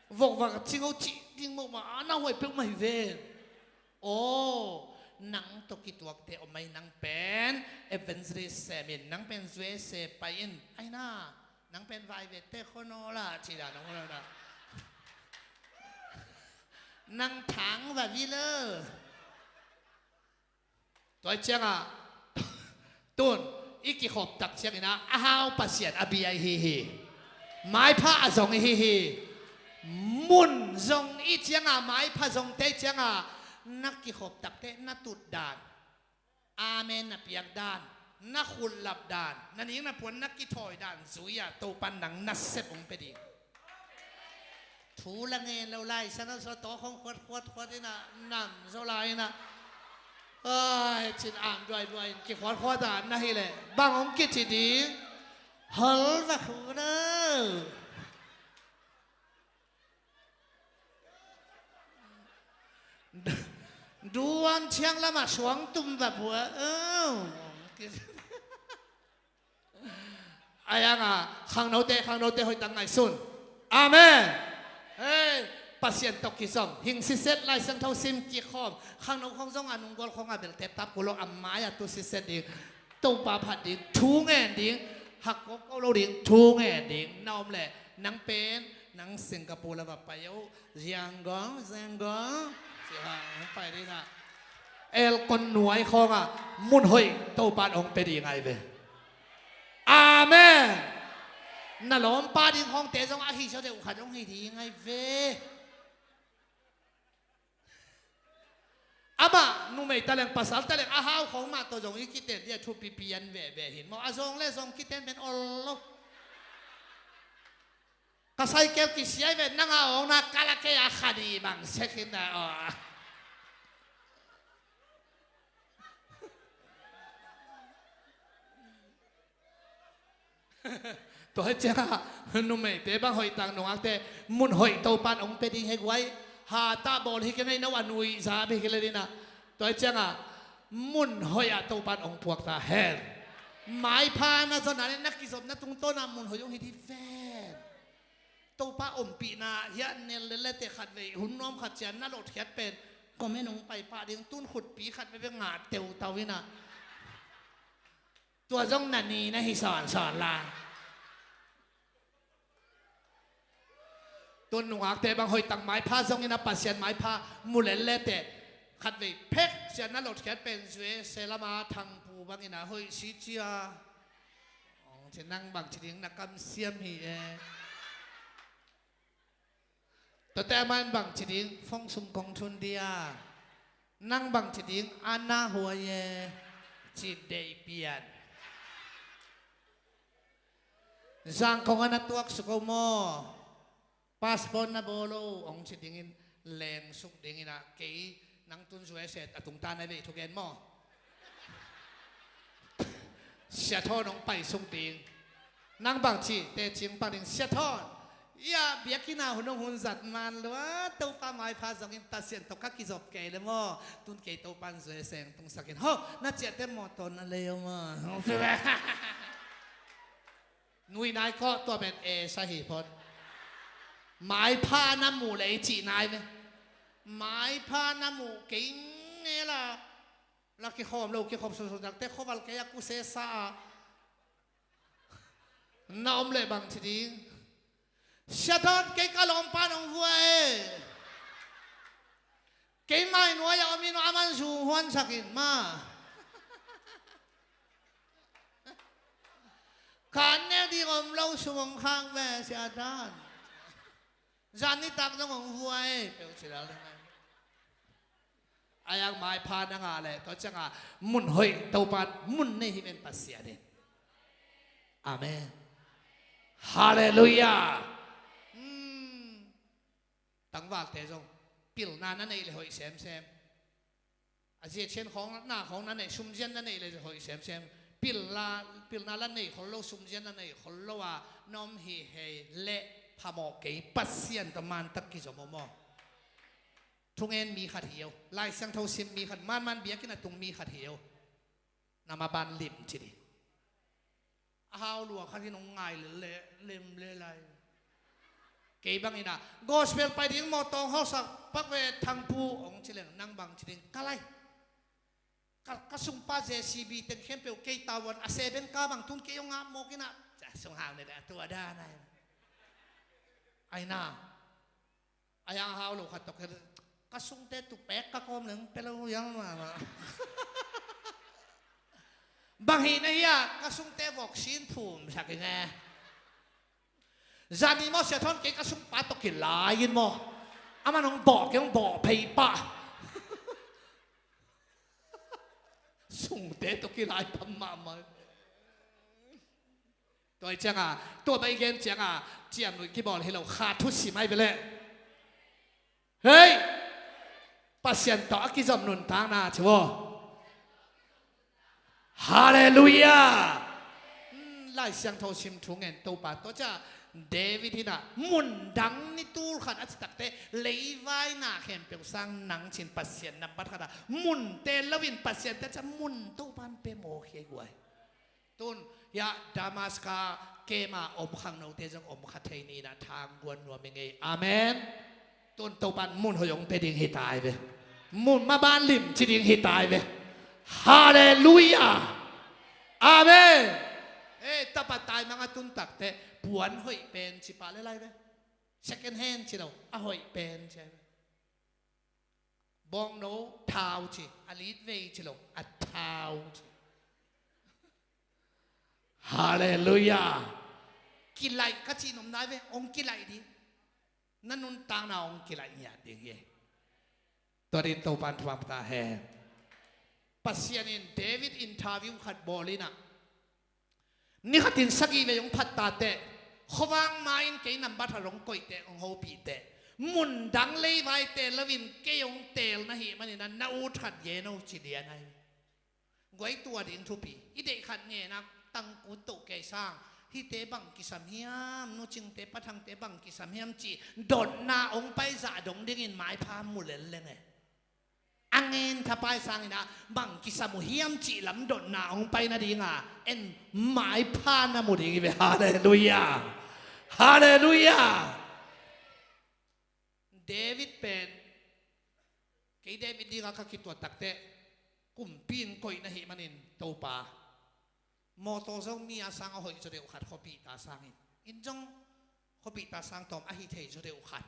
vok va cing aw cih ding mawk mah ana huai peuhmah hi ven. Aw, nang tawh kituakte om mai nang pen evangelist sem in, nang pen zuese pai in, aina, nang pen vai vete khono la, ci dan om khono la. Nang thang va vi lo. Tua ciangah, tun, i kikhop tak ciangin ah, a hau Pasian a bia i hi hi. Maipha a zong i hi hi. Mun zong i ciangah, maipha zong te ciangah, na kikhop takte na tut dan, amen na piak dan, na khullap dan, na ning na puan na kithawi dan zui-ah Topan nang nasep hong pia ding. Thu la ngen lo lai, sana sa tawh khong khuat, khuat, khuat ina, nam zo lai ina. Ai, cin am duai duai in kikhuat khuat a na hi leh bang hong kici ding. Hol va khu lo. Duan ciang lamah suang tum va bua. Oh. Ai anga khangnote, khangnote hoih tak ngaihsun. Amen. Hei, Pasian tawh kizom hing siset, Lai Siangtho sim kikhawm. Khangno khong zong a nunggual khong a bel teptap kul lo, a mai-ah tu siset ding. Topa phat ding, thu ngen ding. Hakkawk ko lo ding, thu ngen ding. Na om leh nang pen, nang Singapore la va pai uh. Yangon, Yangon. Siha, hong pai ding a. Elkon nuai khawngah mun hoih Topan hong pia ding ai ve. Amen. Na lawmpa ding khawngte zong ahi zaw deuh khat hong hi ding ai ve. Amah numei taleng, pasal taleng, a hau khawng mah tawh zong i kiten dia thupi pian veve hin maw. A zong le zong kiten pen ol lo. Ka cycle kisiai ve, nang a awng na kala kei a khani bang sek hin na aw. Tua hi ciangah numeite bang hoih tak nungakte mun hoih Topan hong pia ding he guai. Hata bawl hi kei ngai no a nui za bik hi le dina. Tua hi ciangah mun hoih ah Topan hong puak ta hen. Maipha na zon a le na kizopna tungtawn ah mun hoih hong hi dih ven. Topa ompihna hiah nel lelete khatvei hun nuam khat cian na lotkhiat pen comment hong paipah ding, tun khutpi khat veve ngah teutau ina. Tua zong na ni na hi sawnsawn la. Tun nungakte bang hoih tak maipha zongin a Pasian maipha mu lellete khatvei phek cian na lotkhiat pen zue selama thangpu bangin a hoih si cia. Ong ci nang bang ci ding na kamsiam hi e. Tua te amah in bang ci ding, fong sum kong thun dia. Nang bang ci ding, ana huai e. Ci deih pian. Zangkong a na tuak suk o maw. Passport na bawl o, ong ci dingin, leng suk dingin ah, kei nang tun zuai set a tungta na vei thugen maw. Sia Thawn ong pai suk ding. Nang bang ci, tecing pang ding, Sia Thawn. Ia, biakinn ah hun ong hun zat man lua, Topa maipha zongin Pasian tawh ka kizop kei le maw. Tun kei Topan zuai seng tungsakin. Ho, na ciahte mawtaw na lei o maw. Nui nai kawh, tua pen e sa hi phot. Maipha na muh lei cih nai ve. Maipha na muh kei nge la. La kikhawm lo, kikhawm susu takte khuaval kei a kuse sa a. Na om leh bang ci ding. Sia Thawn, kei ka lawmpa nong vua e. Kei mai nuai a om in aman zu huansak in ma. Khan neu ding om lo sum hong khak ve, Siatan. Zan nitak zong hong vuai peuh ci lel ding. A yang maipha na ngah leh tua ciangah mun hoih Topan mun nei hi ven Pasian in. Amen. Halleluiah. Hmm. Tangvalte zong pilna na neih le hoih semsem. A zia cian khawng na khawng na neih, sumzian na neih le hoih semsem. Pilna, pilna la nei khol lo, sumzian na nei khol lo a na om hi hei leh phamawh kei, Pasian tawh mantak kizom om aw. Thungen mi khat hi o. Lai Siangtho sim mi khat, manman biakinn a tung mi khat hi o. Na maban lim ci ding. A hau lua khat in hong ngai lel le, lem le lai. Kei bangin a gospel pai ding mawtaw hong hausak pak ve Thangpu hong ci leng, nang bang ci ding, ka lai. Ka, ka sungpa J C B teng khempeuh kei tavuan a seben ka bang tun kei hong ngah mawk in a. Ca sung hau ne le a tua dan ai. Ai na. A yang hau lo khat tawh ka sungte tu pek ka kawm leng pia lo yang mahmah. Bang hi na hi a, ka sungte vok sin phum sak i nge. Zani maw Sia Thawn kei ka sungpa tawh kilai in maw. Aman hong bawh kei hong bawh phei pah. Sungte tawh kilai pah mahmah. Tua hi cianga, tua bai gen cianga, ciamnuih kibawl hi lo, kha thusim ahi ve leh. Hei! Pasian tawh a kizom nuntakna ci vaw. Halleluiah! Hmm, Lai Siangtho sim thu ngen Topa tua cia David hi na, mun dang ni tul khat a ci takte, leivaina khempeuh sang nang cin Pasian nambat khat a, mun teel loin Pasian te cia mun Topan pe mawk hi guai. Tun, hiah Damaska kema om khangnote zong om kha thei ni na thang guan nuam i ngei. Amen. Tun Topan mun hoih hong pe ding hi tai ve. Mun maban lim ci ding hi tai ve. Halleluiah. Amen. Eh, tapa tai manga tun takte puan hoih pen ci pah le lai ve. Second hand ci lo, a hoih pen ci ai ve. Bawngno thau ci, a litvei ci lo, a thau ci. Halleluiah. Kilaih ka cih nopna ve, hong kilaih ding. Na nuntakna hong kilaih ngiat ding hi. Tua din Topan thuam ta hen. Pasian in David interview khat bawl in a, ni khatin sagih vei hong phat ta teh, khuavak ma-in kei nambat khat hong koih teh, hong hopih teh, mun dang leivai teel loin kei hong teel na hih manin a, na ut khat gen o ci lian ahi. Guai tua ding thupi, i deih khat ngen a tangkut toh kei sang, hihte bang kisam hiam, Nu Cingte Pa Thangte bang kisam hiam cih dotna hong pai zah dong dingin maipha mu lel leng e. A ngen thapai sangin a bang kisam uh hiam cih lam dotna hong pai nadinga en maipha na mu ding hi ve. Halleluiah. Halleluiah. David pen, kei David dinga ka kituat takteh kumpi in koih na hih manin Topa, mawtaw Zomi a sang a hoih zaw deuh khat, khuapihta sangin, in zong khuapihta sang tawm ahi thei zaw deuh khat.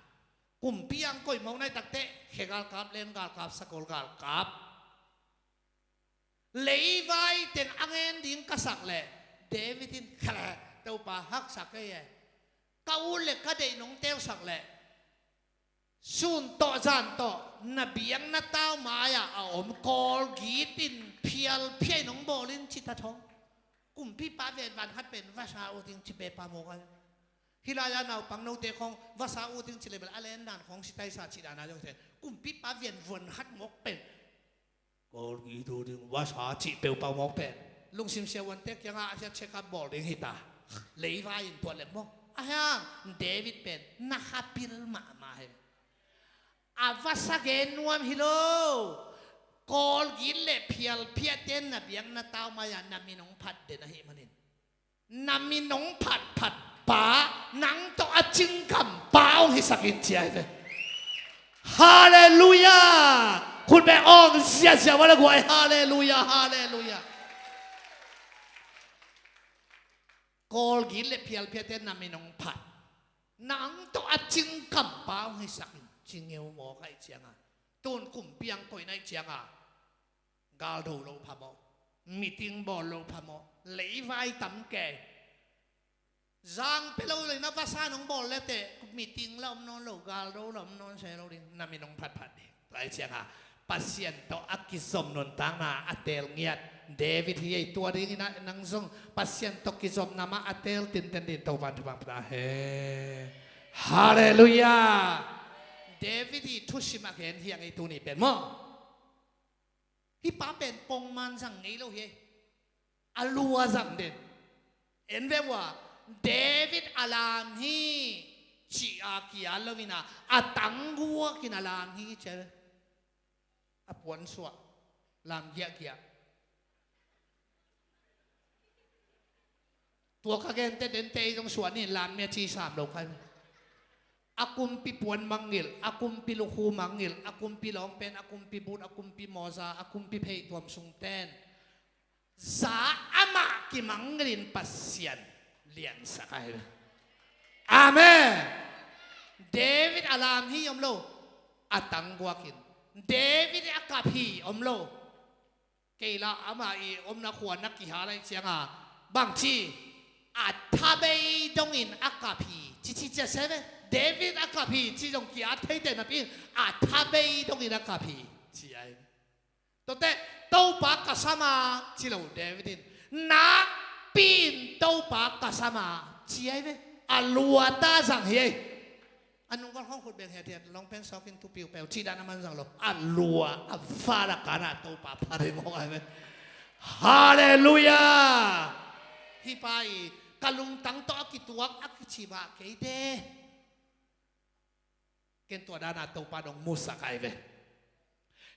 Kumpi ang koih mawk nai takteh khe galkap, len galkap, sakol galkap, leivai teng a ngen ding ka sak leh, David in khaleh Topa haksa kei e. Ka ut le ka deih nong teusak leh sun tawh zan tawh na biakna tau mai-ah a om kawlgit in phialphia in hong bawl in ci ta thawng. Kumpipa ven van khat pen vasa ut ding ci pepa mawk a. Hih lai-a naupang note khawng vasa ut ding ci le bel a len dan khawng sitaisa cih dana zong ten kumpipa ven vuan khat mawk pen kawlgit ut ding vasa cih peuhpeuh mawk pen lungsim siavuante kiangah a hiat check up bawl ding hita. Leivai in tuat lem maw? A hiang David pen na khapil mahmah hi. A vasa gen nuam hi lo. Kawlgit le phialphiahte na biakna tau mai-ah na min hong phat den ahih manin, na min hong phatphat pa, nang tawh a cingkam pa hong hisak in ci ahi ve. Halleluiah. Khut beng awng ziahziah vala guai. Halleluiah. Halleluiah. Kawlgit le phialphiahte na min hong phat, nang tawh a cingkam pa hong hisak in ci ngeu mawk ahih cianga, tun kumpi ang koih na hih cianga galdo lo phamawh, meeting bawl lo phamawh, leivai tam kei. Zang pia lo le na vasa nong bawl le teh, miting la om nawn lo, galdo la om nawn se lo ding, na min hong phatphat ding. Tua ahih ciangin Pasian tawh a kizom nuntakna a teel ngiat David hi ei. Tua dingin ah nang zong Pasian tawh kizopna mah a teel tinten dingin Topa'n thupha pia ta hen. Halleluiah. David i thusim a gen hi hang ei tuni pen maw. Hih pa pen pongman zang ngei lo hi ei. A lua zang den. En ve ua, David a lam hi, ci-a kial lo-in ah, a tangguakin a lam hi ci a ve. A puansuah, lam giahgiah. Tua ka gente dente ei zong suah ni, lam mia ci sam lo kai. A kumpi puan mangngilh, a kumpi lukhu mangngilh, a kumpi lawngpen, a kumpi but, a kumpi mawza, a kumpi pheituam sungten. Za amah kimangngilhin Pasian liansak ahi. Amen. David a lam hi om lo, a tangguakin. David a kap hi om lo. Kei la amah i omna khua na kihal ahih ciangin bangci, a thabei dongin a kap hi ci ci cia se ve. David a kap hi ci zong ki-at thei teh napi-in a thabei dongin a kap hi ci ahi. Tuate, Topa ka sam a ci lo David in, nakpi-in Topa ka sam a ci ahi ve. A lua ta zang hi ei. A nungkol khawng khut beng hiathiat, lawngpen sawkin thupiu peu cih dan a man zang lo. A lua a fala kana Topa pha ding mawk ahi ve. Halleluiah. Hih pa i ka lungtang tawh a kituak a kici mah kei te. Ken tua dana Topa dong musak ahi ve.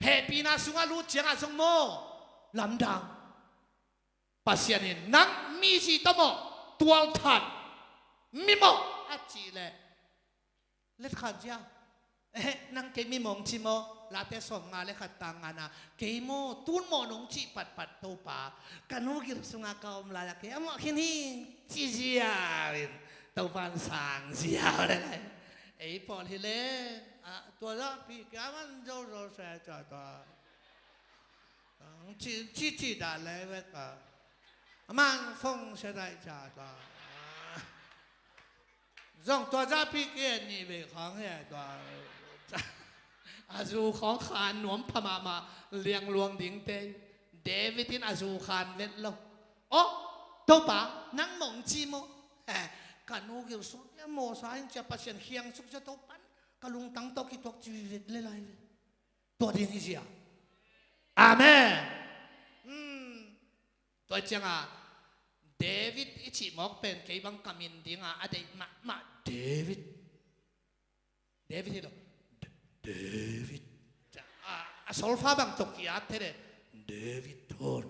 Hehpihna sungah lut ciangah zong maw, lamdang. Pasian in nang mi zi tawh maw, tualthat, mi maw a cih leh, letkhan zia. Eh, nang kei mi maw hong ci maw, Late sawmnga le khat tang ngana, kei maw tun maw nong cih patpat Topa, ka nu gil sungah ka om lai-ah kei a mawh khin hi, ci zia in, Topa in sang zia le lai. Ei pawl hi leh, ah, tua zahpi kia man zo zo se ca tua. Ang ci, ci, ci da le ve ka. Amang fong se dai ca tua. Zong tua zahpi kia ni ve khang he tua. A zu khawng khan nuam pha mahmah, liangluang dingte. David in a zu khan vet lo. Aw, Topa, nang maw hong ci maw. Eh, ka nu gil sung kia mawsa in cia Pasian khiangsuk cia Topa in ka lungtang tawh kituak ci vet le lai ve. Tua ding hi zia. Amen. Hmm. Tua ciangah David i cih mawk pen kei bang ka min dingah a deih mahmah David. David hi lo. D-, David. A, a solfa bang tawh ki-at thei le. David thawn.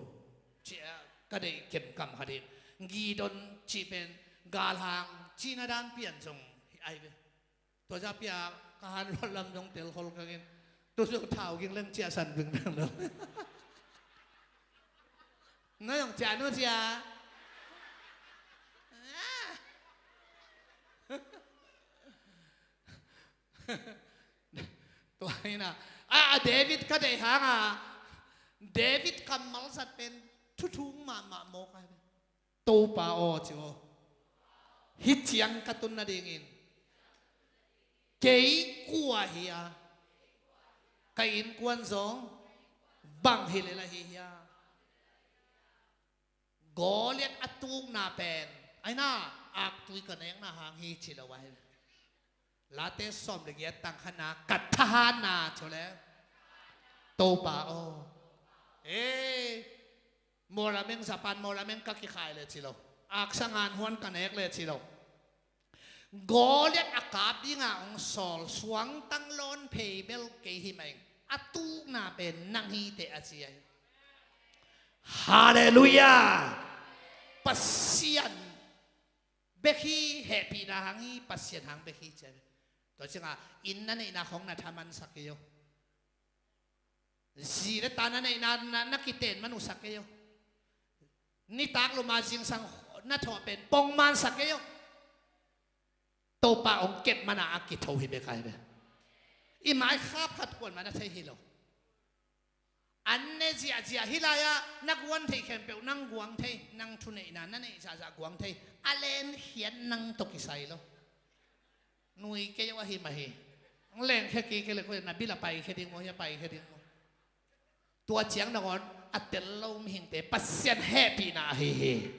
Ci-a ka deih kemkam khat hi. Gideon cih pen galhang cihna dan pian zong hi ai ve. Tua zahpi-a ka han luat lam zong tel khol kangin. Tu zong thau ging leng ciah san vingveng lo. Na zong ciah nu cia. Tua hi na. A, a David ka deih hanga. David kammal zat pen thuthung mahmah mawk ahi. Topa aw ci aw. Hih ciang ka tun nadingin kei kua hi a, ka innkuan zong bang hi lel ahi hia. Goliat a tukna pen aina aktui ka nekna hang hi ci lo ahi. Late sawm le giat tang khatna ka thahatna ci le. Topa aw. Eh, Morameng, Japan Morameng ka kikhai le ci lo. Aksa ngan huan ka nek le ci lo. Goliat a kap dinga hong sawl suangtang lawn phei bel kei hi mah ing. A tukna pen nang hi teh a ci ahi. Halleluiah. Pasian bek hi, hehpihna hang hi, Pasian hang bek hi ci ahi. Tua cianga inn na neihna khong na thamansak hi o. Zi le ta na neihna na, na kiten man uh sak kei o. Nitak luma zingsang na thawh pen pongman sak kei o. Topa hong kep mana a kitho hi bek ahi ve. I mai khap khat kuan mana thei hi lo. An ne ziahziah hih lai-ah na guan theih khempeuh nang guang thei, nang thuneihna na neih zahzah guang thei. A lenkhiat nang tawh kisai lo. Nui kei uh ahi mah hi. Hong lengkhia kik kei le koi na bil a paikhia ding maw, hia paikhia ding maw? Tua ciang nangawn a tel lo mihingte Pasian hehpihna ahi hi.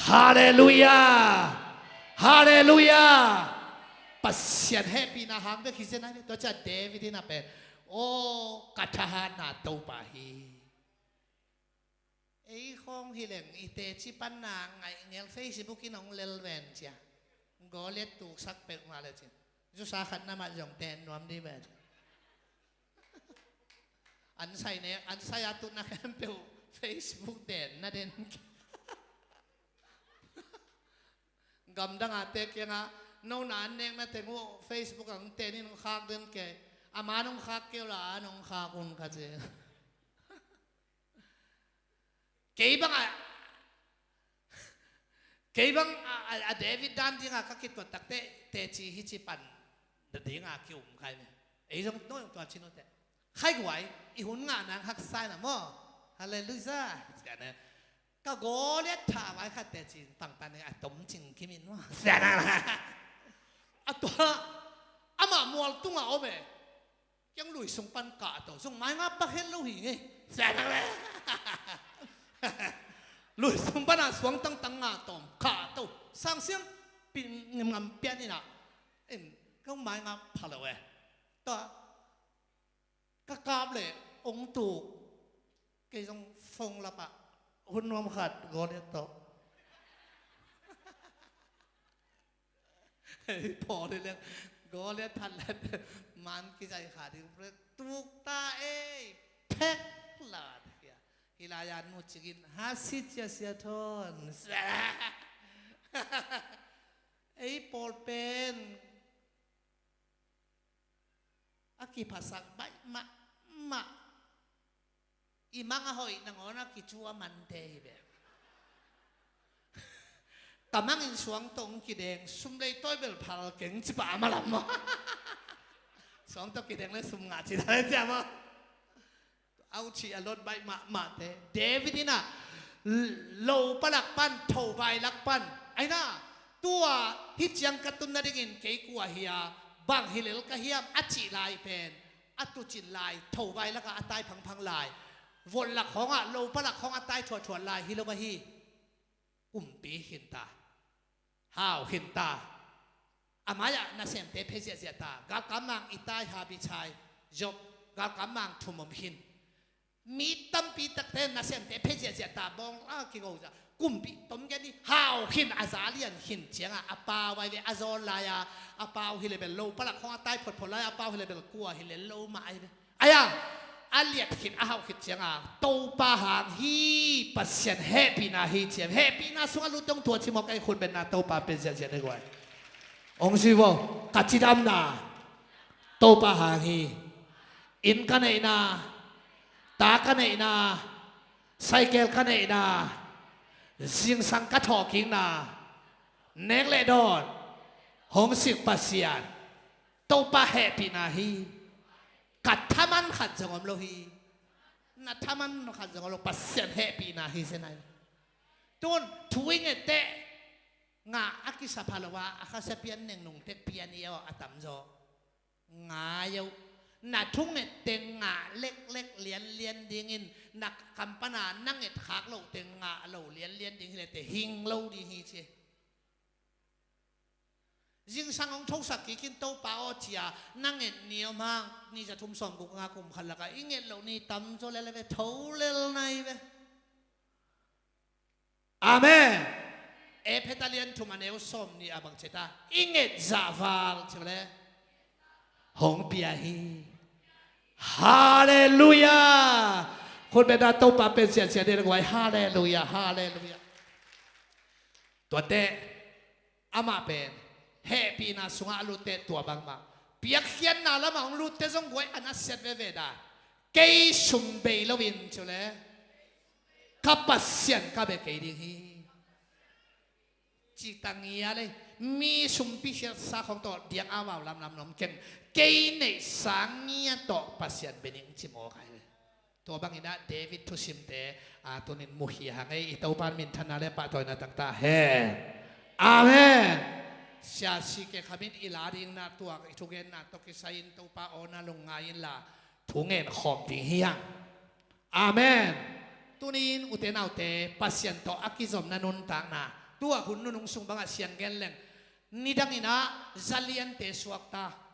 Halleluiah. Halleluiah. Pasian hehpihna hang bek hi zen ahi ve. Tua ciang David in a pen, aw ka thahatna Topa hi. Ei khawng hi leng i teci panna ngaih ngel Facebook in hong lel ven cia. Goliath tuksak peuhmah le cin. Zusa khat na mat zong ten nuam dih ven. An sai ne, an sai a tutna khempeuh Facebook den na den. Gamdang a te kiangah no na an nekna teng uh Facebook ah hong ten in hong khak den kei. A man hong khak kei uh la an hong khak un ka ci. Kei bang a, kei bang a, a, a David dan dinga ka kituat takte teci hi ci pan dinga ki-um khai ne. Ei zong no zong tua ci no te. Khai guai i hun ngah nang haksa na maw. Halleluiah. Ka Goliath tha vai khat teci pangtan a tom cing kimin maw. A tua amah mual tunga om e. Kiang lui sung pan kah to zong mai nga pak het lo hi ngei. Lui sung pan a suang tangtang nga tawm kah to. Sang siam pin ngam pian ina. In kong mai nga pha lo e. Tua ka kap le ong tuk. Kei zong phone lap ah hun nuam khat Goliath tawh. Hei Paul hi leng Goliath that le man kizai kha ding tuk ta ei phek la. Hi lai-a nu cikin ha si cia sia thawn. Ei Paul pen a kiphasak baih mahmah. I mang a hoih nangawn a kicu a mante hi ve. Ka mangin suang tawh hong kideng sum lei tawi bel phal keng ci pah a malam maw? Suang tawh kideng le sum ngah ci ta le cia maw? Au cih a lot baih mahmahte David in a lo palak pan tho vai lak pan aina tua hih ciang ka tun nadingin kei kua hi a bang hi lel ka hiam a cih lai pen a tucin lai tho vai lakah a tai phangphang lai vot lak khawngah lo palak khawng a tai thuahthuat lai hi lo ahi. Kumpi khin ta. Hau khin ta. A mai-ah nasemte phe ziahziah ta. Galkap mang Itai, Habichai, Job, galkap mang thum om khin. Mi tampi takte nasemte phe ziahziah ta. Bawng a kigo zah kumpi tom gen i hau khin a za lian khin ciangah a pau ai ve a zawn lai-a a pau hi le bel lo palak khawng a tai photphot lai a pau hi le bel kua hi le lo mah ai ve. Aia a liat khit a hauh khit cianga Topa hang hi. Pasian hehpihna hi ciam hehpihna sungah lut dong tua cimawk ei khut benna Topa pen ziahziah dei guai. Ong si vo ka cidamna Topa hang hi. Inn ka neihna, ta ka neihna, saikel ka neihna, zingsang ka thawhkikna, nek le dawn, hong sik Pasian Topa hehpihna hi. Ka thaman khat zong om lo hi. Na thaman khat zong om lo Pasian hehpihna hi zenai. Tun thu i nget teh ngah a kisapha lo a a khasia pian nengnung tek pian i aw a tamzaw. Ngai uh na thunget teng ngah leklek lianlian dingin na kampana na nget khak loh teng ngah lo lianlian ding hi lete hing lo ding hi ci. Zingsang hong thosak kikin Topa aw cia na nget ni om hang ni za thum sawm guk nga kum khat laka i nget loh ni tamzaw lel ve tho lel nai ve. Amen. Efesa lian thum a neu sawm nih a bang ceta i nget zahval cile hong pia hi. Halleluiah. Khut bena Topa pen siansian ding guai. Halleluiah. Halleluiah. Tuate amah pen hehpihna sungah a lutte tua bangmah piakkhiatna lamah hong lutte zong guai a na siat veve dan. Kei sum bei loin cule ka Pasian ka bia kei ding hi. Cih tangia le mi sumpi siatsa khong tawh diak a vau lamlam nom keng. Kei neihsa ngia tawh Pasian bia ding ci mawk ahi ve. Tua bangin ah David thusimte, a, tunin muhia hang ei. I Topa in minthanna le pahtawina tangtak hen. Amen. Sia C K Kham in i la dingin ah tua i thugenna tawh kisai-in Topa aw na lungngai inla thungen khawm ding hi hang. Amen. Tunin ute naute, Pasian tawh a kizomna nuntakna, tua hun nunung sung bangah siang gen leng, nidangin ah zaliante suakta,